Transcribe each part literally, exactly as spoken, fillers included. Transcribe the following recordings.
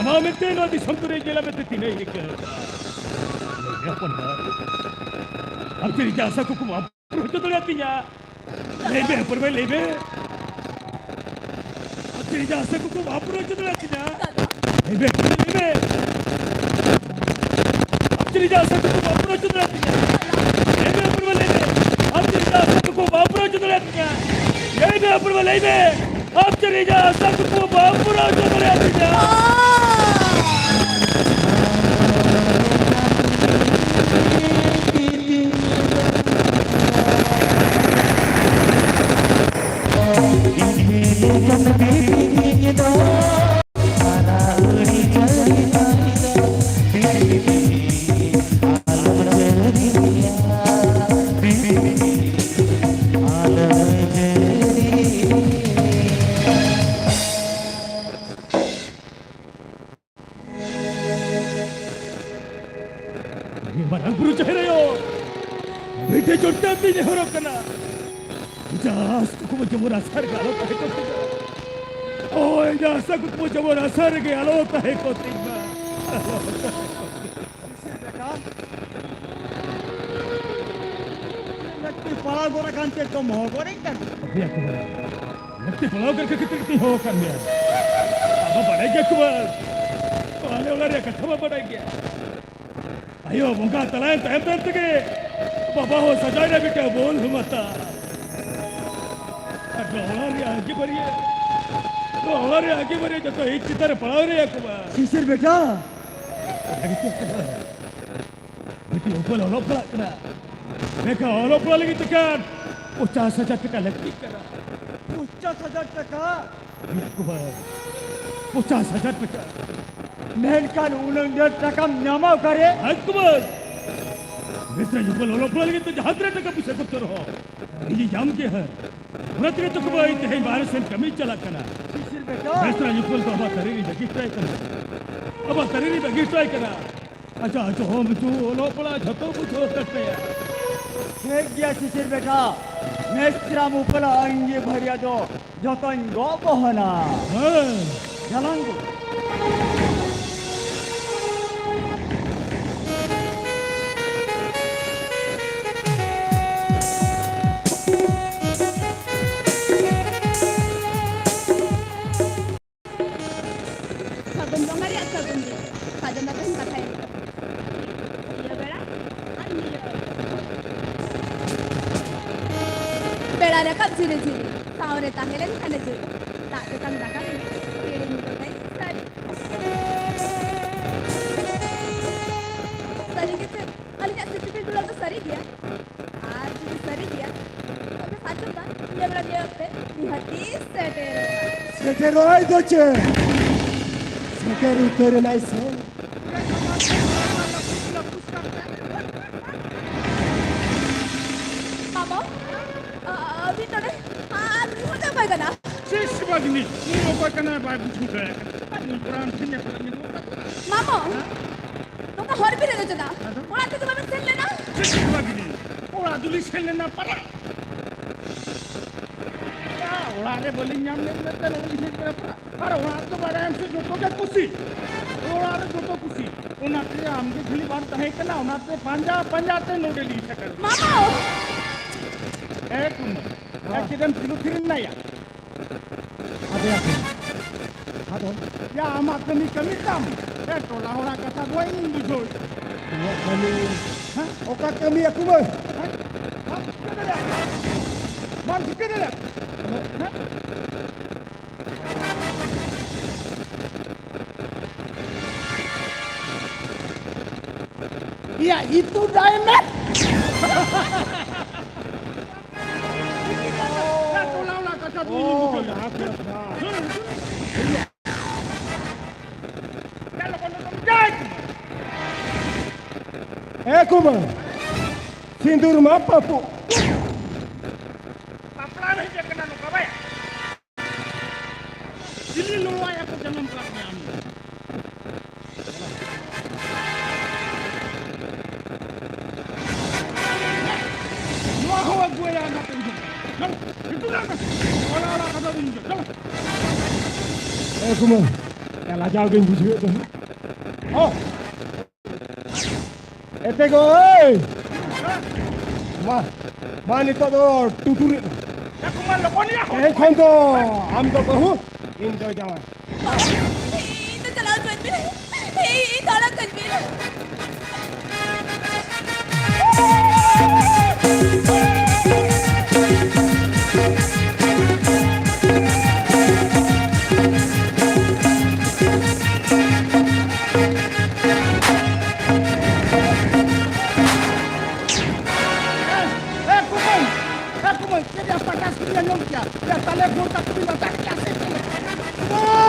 ᱢᱮᱱᱛᱮ ᱱᱚᱣᱟ ᱫᱤᱥᱚᱢ ᱫᱩᱞᱟᱹᱲ ᱧᱮᱞᱟ ᱢᱮᱱᱛᱮ ᱛᱤᱱᱟᱹᱜ ᱤᱧ ᱨᱤᱠᱟᱹ ᱟᱠᱟᱫᱟ᱾ ᱞᱟᱹᱭ ᱢᱮ ᱦᱚᱯᱚᱱ ᱵᱟ, ᱟᱢ ᱪᱮᱫ ᱤᱧᱟᱹᱜ ᱟᱥᱟ ᱠᱩᱠᱢᱩ ᱵᱟᱢ ᱯᱩᱨᱟᱹᱣ ᱦᱚᱪᱚ ᱫᱟᱲᱮᱭᱟᱫᱤᱧᱟ? ᱞᱟᱹᱭ ᱢᱮ ᱦᱚᱯᱚᱱ ᱵᱟ, ᱞᱟᱹᱭ ᱢᱮ᱾ ᱟᱢ ᱪᱮᱫ ᱤᱧᱟᱹᱜ ᱟᱥᱟ ᱠᱩᱠᱢᱩ ᱵᱟᱢ ᱯᱩᱨᱟᱹᱣ ᱦᱚᱪᱚ ᱫᱟᱲᱮᱭᱟᱫᱤᱧᱟ? ᱞᱟᱹᱭ ᱢᱮ ᱦᱚᱯᱚᱱ ᱵᱟ, ᱞᱟᱹᱭ ᱢᱮ᱾ ᱟᱢ ᱪᱮᱫ ᱤᱧᱟᱹᱜ ᱟᱥᱟ ᱠᱩᱠᱢᱩ ᱵᱟᱢ ᱯᱩᱨᱟᱹᱣ ᱦᱚᱪᱚ ᱫᱟᱲᱮᱭᱟᱫᱤᱧᱟ? ᱞᱟᱹᱭ ᱢᱮ ᱦᱚᱯᱚᱱ ᱵᱟ, ᱞᱟᱹᱭ ᱢᱮ᱾ ᱟᱢ ᱪᱮᱫ ᱤᱧᱟᱹᱜ ᱟᱥᱟ ᱠᱩᱠᱢᱩ ᱵᱟᱢ ᱯᱩᱨᱟᱹᱣ ᱦᱚᱪᱚ ᱫᱟᱲᱮᱭᱟᱫᱤᱧᱟ? ᱞᱟᱹᱭ ᱢᱮ ᱦᱚᱯᱚᱱ ᱵᱟ, ᱞᱟᱹᱭ ᱢᱮ᱾ ᱟᱢ ᱪᱮᱫ ᱤᱧᱟᱹᱜ ᱟᱥᱟ ᱠᱩᱠᱢᱩ ᱵᱟᱢ ᱯᱩᱨᱟᱹᱣ ᱦᱚᱪᱚ ᱫᱟᱲᱮᱭᱟᱫᱤᱧᱟ? ᱢᱟᱨᱟᱝ ᱵᱩᱨᱩ ᱡᱟᱦᱮᱨ ᱟᱭᱳ, ᱢᱤᱫᱴᱮᱡ ᱪᱚᱴ ᱛᱮ ᱱᱮᱦᱚᱨᱚᱜ ᱠᱟᱱᱟ᱾ ᱡᱟᱦᱟᱸ ᱟᱥᱟ ᱠᱩᱠᱢᱩ ᱡᱮᱢᱚᱱ ᱟᱥᱟ ᱨᱮᱜᱮ ᱟᱞᱚ ᱛᱟᱦᱮᱸ ᱠᱚᱜ ᱛᱤᱧ ᱢᱟ᱾ ᱦᱳᱭ, ᱡᱟᱦᱟᱸ ᱟᱥᱟ ᱠᱩᱠᱢᱩ ᱡᱮᱢᱚᱱ ᱟᱥᱟ ᱨᱮᱜᱮ ᱟᱞᱚ ᱛᱟᱦᱮᱸ ᱠᱚᱜ ᱛᱤᱧ ᱢᱟ᱾ ᱟᱞᱚ ᱛᱟᱦᱮᱸ ᱠᱚᱜ ᱛᱤᱧ ᱢᱟ᱾ ᱵᱮᱴᱟ, ᱞᱟᱹᱠᱛᱤ ᱯᱟᱲᱟᱣ ᱜᱚᱫ ᱟᱠᱟᱱ ᱪᱮᱫ ᱠᱚᱢ ᱦᱚᱦᱚ ᱜᱚᱫ ᱟᱹᱧ ᱠᱟᱱᱟ? ᱦᱮᱸ, ᱟᱠᱚ ᱵᱟᱲᱟᱭ᱾ ᱞᱟᱹᱠᱛᱤ ᱯᱟᱲᱟᱣ ᱠᱟᱱ ᱠᱷᱟᱹᱛᱤᱨ ᱛᱮᱧ ᱦᱚᱦᱚ ᱟᱠᱟᱫ ᱢᱮᱭᱟ᱾ ᱟᱵᱚ ᱵᱟᱲᱟᱭ ᱜᱮᱭᱟ ᱠᱚ ᱵᱟᱝ? ᱟᱞᱮ ᱚᱲᱟᱜ ᱨᱮᱭᱟᱜ ᱠᱟᱛᱷᱟ ᱢᱟ ᱵᱟᱲᱟᱭ ᱜᱮᱭᱟ᱾ ᱟᱭᱳ ᱵᱚᱸᱜᱟ ᱛᱟᱞᱟᱭᱮᱱ ᱛᱟᱭᱚᱢ ᱛᱟᱭᱚᱢ ᱛᱮᱜᱮ ᱵᱟᱵᱟ ᱦᱚᱸ ᱥᱟᱡᱟᱣ ᱨᱮ ᱢᱤᱫᱴᱟᱝ ᱵᱳᱞ ᱦᱩᱢᱟᱛᱟ᱾ ᱟᱨ ᱱᱚᱣᱟ ᱚᱲᱟᱜ ᱨᱮᱭᱟᱜ ᱟᱹᱜᱤ ᱵᱟᱹᱨᱭᱟᱹ, ᱱᱚᱣᱟ ᱚᱲᱟᱜ ᱨᱮᱭᱟᱜ ᱟᱹᱜᱤ ᱵᱟᱹᱨᱭᱟᱹ ᱡᱚᱛᱚ ᱤᱧ ᱪᱮᱛᱟᱱ ᱨᱮ ᱯᱟᱲᱟᱣ ᱨᱮᱭᱟ ᱠᱚ ᱵᱟᱝ? ᱥᱤᱥᱤᱨ ᱵᱮᱴᱟ᱾ ᱚᱱᱟ ᱜᱮᱛᱚ ᱠᱟᱛᱷᱟ᱾ ᱵᱤᱴᱤ ᱩᱯᱟᱹᱞ ᱚᱞᱚᱜ ᱯᱟᱲᱦᱟᱜ ᱠᱟᱱᱟ᱾ ᱢᱮᱱᱠᱷᱟᱱ ᱚᱞᱚᱜ ᱯᱟᱲᱦᱟᱜ ᱞᱟᱹᱜᱤᱫ ᱛᱮ ᱠᱷᱟᱱ ᱯᱚᱧᱪᱟᱥ ᱦᱟᱡᱟᱨ ᱴᱟᱠᱟ ᱞᱟᱹᱠᱛᱤᱜ ᱠᱟᱱᱟ᱾ ᱯᱚᱧᱪᱟᱥ ᱦᱟᱡᱟᱨ ᱴᱟᱠᱟ? ᱦᱮᱸ ᱟᱠᱚ ᱵᱟᱝ, ᱯᱚᱧᱪᱟᱥ ᱦᱟᱡᱟᱨ ᱴᱟᱠᱟ᱾ ᱢᱮᱱᱠᱷᱟᱱ ᱩᱱᱟᱹᱝ ᱰᱷᱮᱨ ᱴᱟᱠᱟᱢ ᱧᱟᱢᱟ ᱚᱠᱟᱨᱮ? ᱟᱠᱚ ᱵᱟᱝ, ᱢᱮᱥᱨᱟ ᱩᱯᱟᱹᱞ ᱚᱞᱚᱜ ᱯᱟᱲᱦᱟᱜ ᱞᱟᱹᱜᱤᱫ ᱛᱮ ᱡᱟᱦᱟᱸ ᱛᱤᱱᱟᱹᱜ ᱴᱟᱠᱟ ᱯᱚᱭᱥᱟ ᱠᱷᱚᱨᱪᱟ ᱨᱮᱦᱚᱸ ᱤᱧᱤᱧ ᱧᱟᱢ ᱜᱮᱭᱟ ᱦᱟᱸᱜ᱾ ᱚᱱᱟ ᱛᱮᱜᱮ ᱛᱚ ᱠᱚ ᱵᱟᱝ ᱤᱧ ᱛᱮᱦᱮᱧ ᱵᱟᱦᱨᱮ ᱥᱮᱱ ᱠᱟᱹᱢᱤᱧ ᱪᱟᱞᱟᱜ ᱠᱟᱱᱟ᱾ ᱥᱤᱥᱤᱨ ᱵᱮᱴᱟ᱾ ᱢᱮᱥᱨᱟ ᱩᱯᱟᱹᱞ ᱫᱚ ᱟᱵᱟᱨ ᱛᱟᱹᱨᱤ ᱨᱤᱧ ᱵᱟᱹᱜᱤ ᱦᱚᱴᱚ ᱟᱭ ᱠᱟᱱᱟ᱾ ᱟᱵᱟᱨ ᱛᱟᱹᱨᱤ ᱨᱤᱧ ᱵᱟᱹᱜᱤ ᱦᱚᱴᱚ ᱟᱭ ᱠᱟᱱᱟ᱾ ᱟᱪᱪᱷᱟ, ᱡᱚᱢ ᱧᱩ ᱚᱞᱚᱜ ᱯᱟᱲᱦᱟᱜ ᱡᱷᱚᱛᱚ ᱵᱩᱡᱷᱟᱹᱣ ᱠᱟᱱ ᱛᱟᱭᱟ᱾ ᱴᱷᱤᱠ ᱜᱮᱭᱟ ᱥᱤᱥᱤᱨ ᱵᱮᱴᱟ, ᱢᱮᱥᱨᱟ ᱩᱯᱟᱹᱞᱟᱜ ᱟᱹᱝᱜᱤ ᱵᱷᱟᱹᱨᱭᱟᱹ ᱫᱚ ᱡᱷᱚᱛᱚᱧ ᱜᱚᱜ ᱵᱚᱦᱚᱱᱟ᱾ ᱦᱮᱸ᱾ ᱡᱟᱞᱟᱝ ᱜᱚ᱾ ᱨᱟᱠᱟᱵ ᱡᱷᱤᱨᱤ ᱡᱷᱤᱨᱤ, ᱥᱟᱶᱨᱮ ᱛᱟᱦᱮᱸ ᱞᱮᱱ ᱠᱷᱟᱱᱮ ᱡᱩᱨᱤ᱾ ᱫᱟᱜ ᱛᱮᱛᱟᱝ ᱫᱟᱠᱟ ᱦᱤᱲᱤᱧ, ᱦᱤᱲᱤᱧ ᱜᱚᱴᱟᱭ ᱥᱟᱹᱨᱤ᱾ ᱥᱟᱹᱨᱤ ᱜᱮ ᱪᱮᱫ? ᱟᱹᱞᱤᱧᱟᱜ ᱥᱤᱯᱤᱵᱤᱞ ᱫᱩᱞᱟᱹᱲ ᱫᱚ ᱥᱟᱹᱨᱤ ᱜᱮᱭᱟ? ᱟᱨ ᱡᱩᱫᱤ ᱥᱟᱹᱨᱤ ᱜᱮᱭᱟ, ᱛᱚᱵᱮ ᱥᱟᱨᱡᱚᱢ ᱫᱟᱜ ᱧᱮᱞ ᱵᱟᱲᱟ ᱧᱮᱞ ᱚᱠᱛᱮ ᱱᱤᱦᱟᱹᱛᱤ ᱥᱮᱴᱮᱨᱚᱜᱼᱟ᱾ ᱥᱮᱴᱮᱨᱚᱜᱼᱟᱭ ᱫᱚ ᱪᱮᱫ? ᱥᱮᱴᱮᱨ ᱩᱛᱟᱹᱨ ᱮᱱᱟᱭ ᱥᱮ᱾ ᱵᱟᱵᱟ, ᱟ-, ᱟᱹᱵᱤᱱ ᱱᱚᱰᱮ? ᱟᱨ ᱱᱩᱭ ᱦᱚᱸ ᱚᱠᱚᱭ ᱠᱟᱱᱟ? ᱪᱮᱫ ᱥᱮᱵᱟᱜᱤᱱᱤ? ᱱᱩᱭ ᱚᱠᱚᱭ ᱠᱟᱱᱟᱭ ᱵᱟᱭ ᱵᱩᱡᱷᱟᱹᱣ ᱫᱟᱲᱮᱭᱟᱜ ᱠᱟᱱᱟ᱾ ᱟᱨ ᱱᱩᱭ ᱠᱚᱲᱟ ᱟᱢ ᱴᱷᱮᱱ ᱧᱟᱯᱟᱢ ᱢᱮ᱾ ᱢᱟᱢᱚ, ᱦᱮᱸ? ᱱᱚᱝᱠᱟ ᱦᱚᱨ ᱵᱤᱨ ᱨᱮᱫᱚ ᱪᱮᱫᱟᱜ? ᱟᱫᱚ? ᱚᱲᱟᱜ ᱛᱮᱫᱚ ᱵᱟᱵᱮᱱ ᱥᱮᱱ ᱞᱮᱱᱟ? ᱪᱮᱫ ᱥᱮᱵᱟᱜᱤᱱᱤ? ᱚᱲᱟᱜ ᱫᱚᱞᱤᱧ ᱥᱮᱱ ᱞᱮᱱᱟ ᱯᱟᱨᱟ᱾ ᱚᱲᱟᱜ ᱨᱮ ᱵᱟᱹᱞᱤᱧ ᱧᱟᱢ ᱞᱮᱫ ᱢᱮᱱᱛᱮ ᱱᱚᱰᱮ ᱞᱤᱧ ᱦᱮᱡ ᱠᱟᱱᱟ ᱯᱟᱨᱟ᱾ ᱟᱨ ᱚᱲᱟᱜ ᱫᱚ ᱵᱟᱲᱟᱭᱟᱢ ᱥᱮ ᱡᱚᱛᱚ ᱜᱮ ᱠᱩᱥᱤ᱾ ᱚᱲᱟᱜ ᱨᱮ ᱡᱚᱛᱚ ᱠᱩᱥᱤ᱾ ᱚᱱᱟᱛᱮ ᱟᱢ ᱜᱮ ᱠᱷᱟᱹᱞᱤ ᱵᱟᱢ ᱛᱟᱦᱮᱸ ᱠᱟᱱᱟ, ᱚᱱᱟᱛᱮ ᱯᱟᱸᱡᱟ ᱯᱟᱸᱡᱟ ᱛᱮ ᱱᱚᱰᱮ ᱞᱤᱧ ᱥᱮᱴᱮᱨ ᱮᱱᱟ᱾ ᱢᱟᱢᱚ! ᱮ ᱠᱩᱢᱟᱹ, ᱮ ᱦᱮᱸ᱾ ᱪᱮᱫ ᱮᱢ ᱛᱷᱤᱨ ᱛᱷᱤᱨ ᱮᱱᱟ ᱭᱟ? ᱟᱫᱚ ᱭᱟ ᱠᱩᱢᱟᱹ, ᱟᱫᱚ? ᱭᱟ ᱟᱢᱟᱜ ᱠᱟᱹᱢᱤ ᱠᱟᱹᱢᱤ ᱛᱟᱢ᱾ ᱮ ᱴᱚᱞᱟ ᱦᱚᱲᱟᱜ ᱠᱟᱛᱷᱟ ᱫᱚ ᱤᱧ ᱵᱩᱡᱷᱟᱹᱣ᱾ ᱤᱧᱟᱹᱜ ᱠᱟᱹᱢᱤ? ᱦᱮᱸ? ᱚᱠᱟ ᱠᱟᱹᱢᱤ ᱭᱟ ᱠᱩᱢᱟᱹ? ᱦᱮᱸ? ᱵᱟᱢ ᱴᱷᱤᱠᱟᱹ ᱫᱟᱲᱮᱭᱟᱜ ᱠᱟᱱᱟ? ᱵᱟᱢ ᱴᱷᱤᱠᱟᱹ ᱫᱟᱲᱮᱭᱟᱜ ᱠᱟᱱᱟ? ᱦᱮᱸ? ᱤᱭᱟ, ᱤᱛᱩ ᱰᱟᱭᱢᱮᱱᱰ! ᱴᱚᱞᱟ ᱚᱲᱟᱜ ᱠᱟᱛᱷᱟ ᱫᱚ ᱤᱧ ᱵᱩᱡᱷᱟᱹᱣ ᱧᱟᱢᱟ᱾ ᱮ ᱠᱩᱢᱟᱹ, ᱥᱤᱸᱫᱩᱨ ᱢᱟ ᱯᱟᱹᱯᱩ᱾ ᱵᱟᱯᱞᱟ ᱨᱮ ᱦᱮᱡ ᱟᱠᱟᱱᱟ ᱱᱚᱝᱠᱟ ᱵᱟᱭ? ᱪᱤᱞᱤ ᱞᱚᱲᱟᱭᱟ ᱠᱚ ᱡᱟᱱᱟᱢ ᱠᱟᱫ ᱢᱮᱭᱟ ᱟᱢ ᱫᱚ? ᱱᱚᱣᱟ ᱦᱚᱸ ᱟᱹᱜᱩᱣᱟᱭᱟ ᱚᱱᱟ ᱛᱮ ᱤᱧ ᱦᱚᱸ᱾ ᱪᱚᱞᱚ, ᱱᱤᱛᱚᱜ ᱜᱮ ᱟᱹᱜᱩ᱾ ᱚᱱᱟ, ᱚᱱᱟ ᱠᱟᱛᱷᱟ ᱫᱚ ᱤᱧ ᱫᱚ᱾ ᱪᱚᱞᱚ᱾ ᱮ ᱠᱩᱢᱟᱹ, ᱮ ᱞᱟᱡᱟᱣ ᱜᱮᱧ ᱵᱩᱡᱷᱟᱹᱣᱮᱫ ᱫᱚ᱾ ᱚ᱾ ᱮᱛᱮ ᱜᱳᱭ! ᱢᱟ, ᱢᱟ ᱱᱤᱛᱚᱜ ᱫᱚ ᱴᱩᱴᱩᱨᱤ᱾ ᱮ ᱠᱩᱢᱟᱹ, ᱞᱚᱜᱚᱱ ᱭᱟ ᱦᱚ᱾ ᱛᱮᱦᱮᱧ ᱠᱷᱚᱱ ᱫᱚ ᱟᱢ ᱫᱚ ᱵᱟᱹᱦᱩ, ᱤᱧ ᱫᱚ ᱡᱟᱶᱟᱭ᱾ ᱤᱧ ᱫᱚ ᱪᱟᱞᱟᱣ ᱦᱚᱪᱚᱧ ᱢᱮ᱾ ᱤᱧ ᱫᱚ ᱟᱲᱟᱜ ᱠᱟᱹᱧ ᱢᱮ᱾ ᱟᱸᱡᱚᱢ ᱠᱮᱭᱟ᱾ ᱭᱟ, ᱛᱟᱞᱮ ᱜᱳᱲ ᱛᱟᱠᱚ ᱵᱤᱱ ᱞᱟᱴᱟ ᱠᱮᱭᱟ ᱥᱮ ᱪᱮᱫ?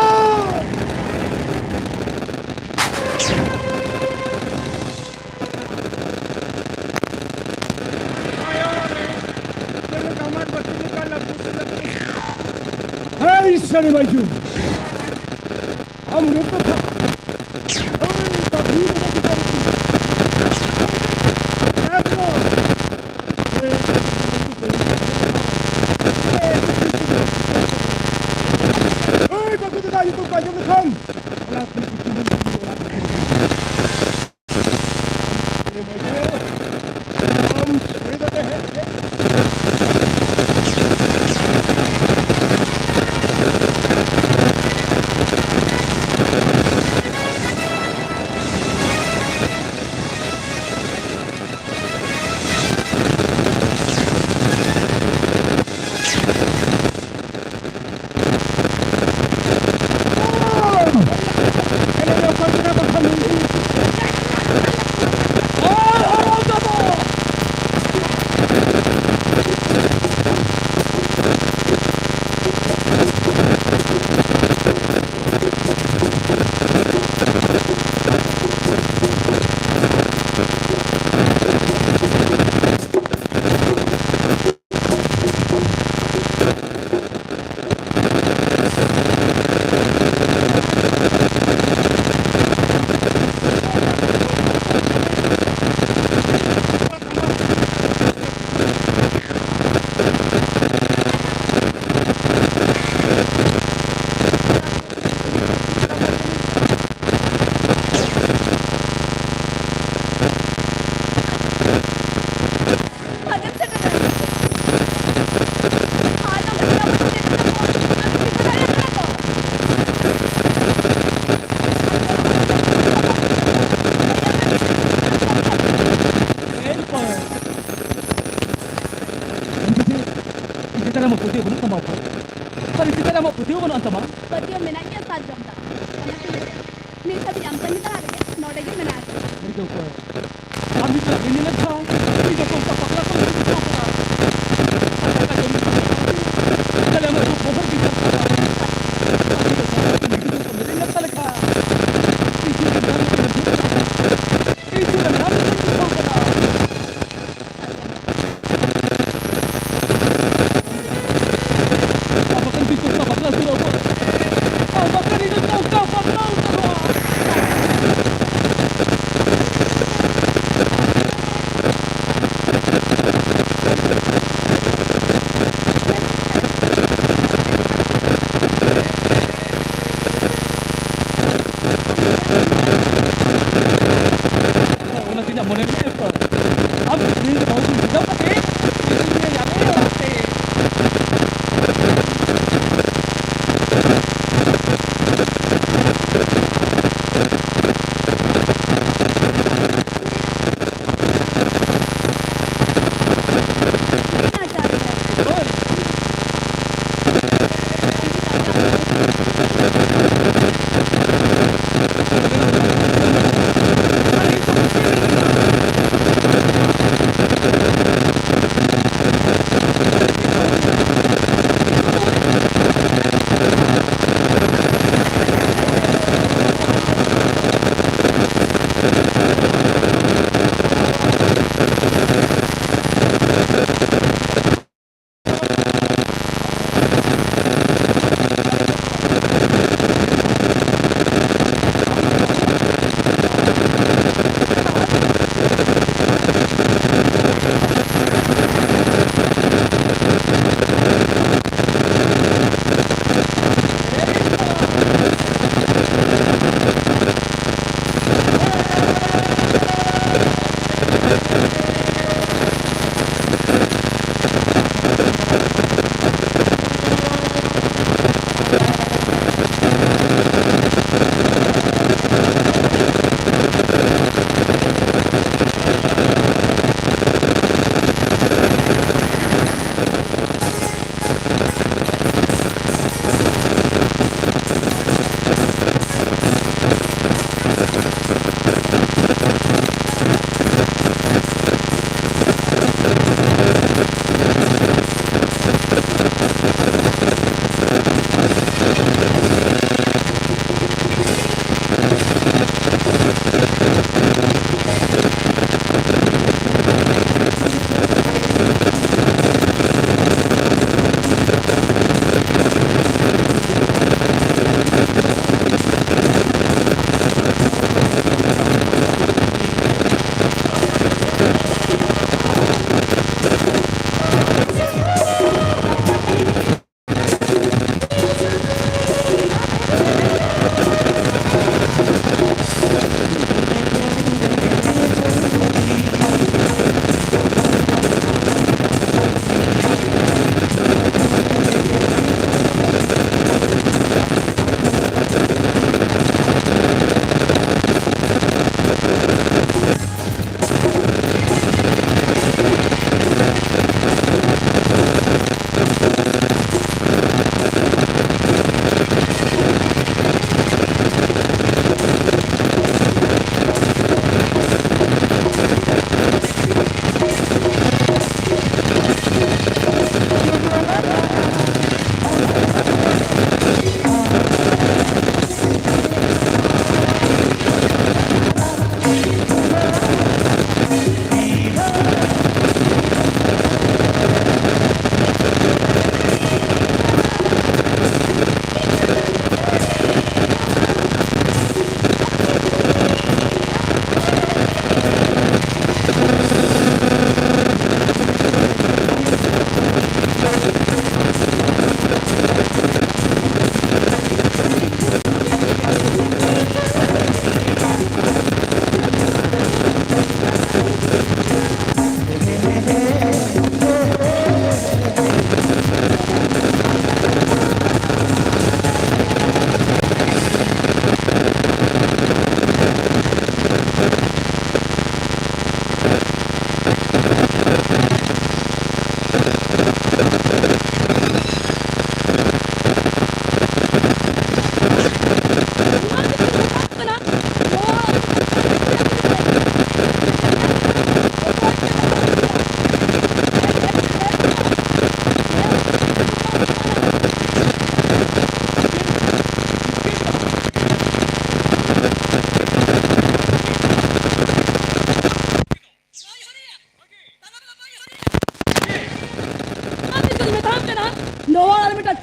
ᱦᱮᱸ, ᱤᱥᱟᱹᱨᱤ ᱵᱟᱹᱡᱩ᱾ ᱟᱢ ᱨᱩᱯ ᱠᱟᱛᱷᱟ᱾ ᱳᱭ, ᱵᱟᱹᱵᱩ, ᱵᱟᱹᱵᱩ, ᱵᱟᱹᱵᱩ᱾ ᱳᱭ, ᱵᱟᱹᱵᱩ ᱫᱟᱫᱟ ᱧᱩᱛᱩᱢ ᱠᱚ ᱟᱸᱡᱚᱢ ᱞᱮᱠᱷᱟᱱ᱾ ᱤᱧ ᱪᱮᱛᱟᱱ ᱨᱮ ᱟᱢᱟᱜ ᱯᱟᱹᱛᱭᱟᱹᱣ ᱵᱟᱹᱱᱩᱜ ᱛᱟᱢᱟ ᱚᱠᱚᱭ? ᱟᱨ ᱤᱧ ᱪᱮᱛᱟᱱ ᱨᱮ ᱟᱢᱟᱜ ᱯᱟᱹᱛᱭᱟᱹᱣ ᱵᱟᱹᱱᱩᱜ ᱛᱟᱢᱟ? ᱯᱟᱹᱛᱭᱟᱹᱣ ᱢᱮᱱᱟᱜ ᱜᱮᱭᱟ ᱥᱟᱨᱡᱚᱢ ᱫᱟ᱾ ᱚᱱᱟᱛᱮ ᱞᱟᱹᱭ ᱫᱟ, ᱱᱤᱛ ᱦᱟᱹᱵᱤᱡ ᱟᱢ ᱛᱟᱺᱜᱤ ᱛᱟᱲᱟᱜ ᱨᱮᱜᱮ ᱱᱚᱰᱮ ᱜᱮ ᱢᱮᱱᱟᱜ ᱟᱠᱟᱫᱟ᱾ ᱩᱱᱤ ᱫᱚ ᱚᱠᱚᱭ? ᱟᱢ ᱡᱩᱫᱤ ᱟᱹᱰᱤ ᱧᱮᱞᱮᱫ ᱠᱷᱟᱱ, ᱩᱱᱤ ᱫᱚ ᱚᱠᱟ ᱵᱟᱯᱞᱟ ᱠᱚ ᱞᱟᱹᱜᱤᱫ ᱠᱚ ᱠᱟᱱᱟ? ᱟᱨ ᱴᱟᱠᱟ ᱡᱟᱹᱲᱤ ᱠᱚ ᱠᱟᱱᱟ᱾ ᱢᱚᱱᱮ ᱢᱮᱱᱟᱜᱼᱟ ᱛᱚ᱾ ᱟᱢ ᱥᱩᱱᱤᱞ ᱵᱟᱹᱵᱩ ᱵᱩᱡᱷᱟᱹᱣ ᱠᱟᱛᱮ ᱤᱧ ᱫᱚᱧ ᱞᱟᱹᱭᱟ, ᱟᱞᱮ ᱚᱲᱟᱜ ᱛᱮ᱾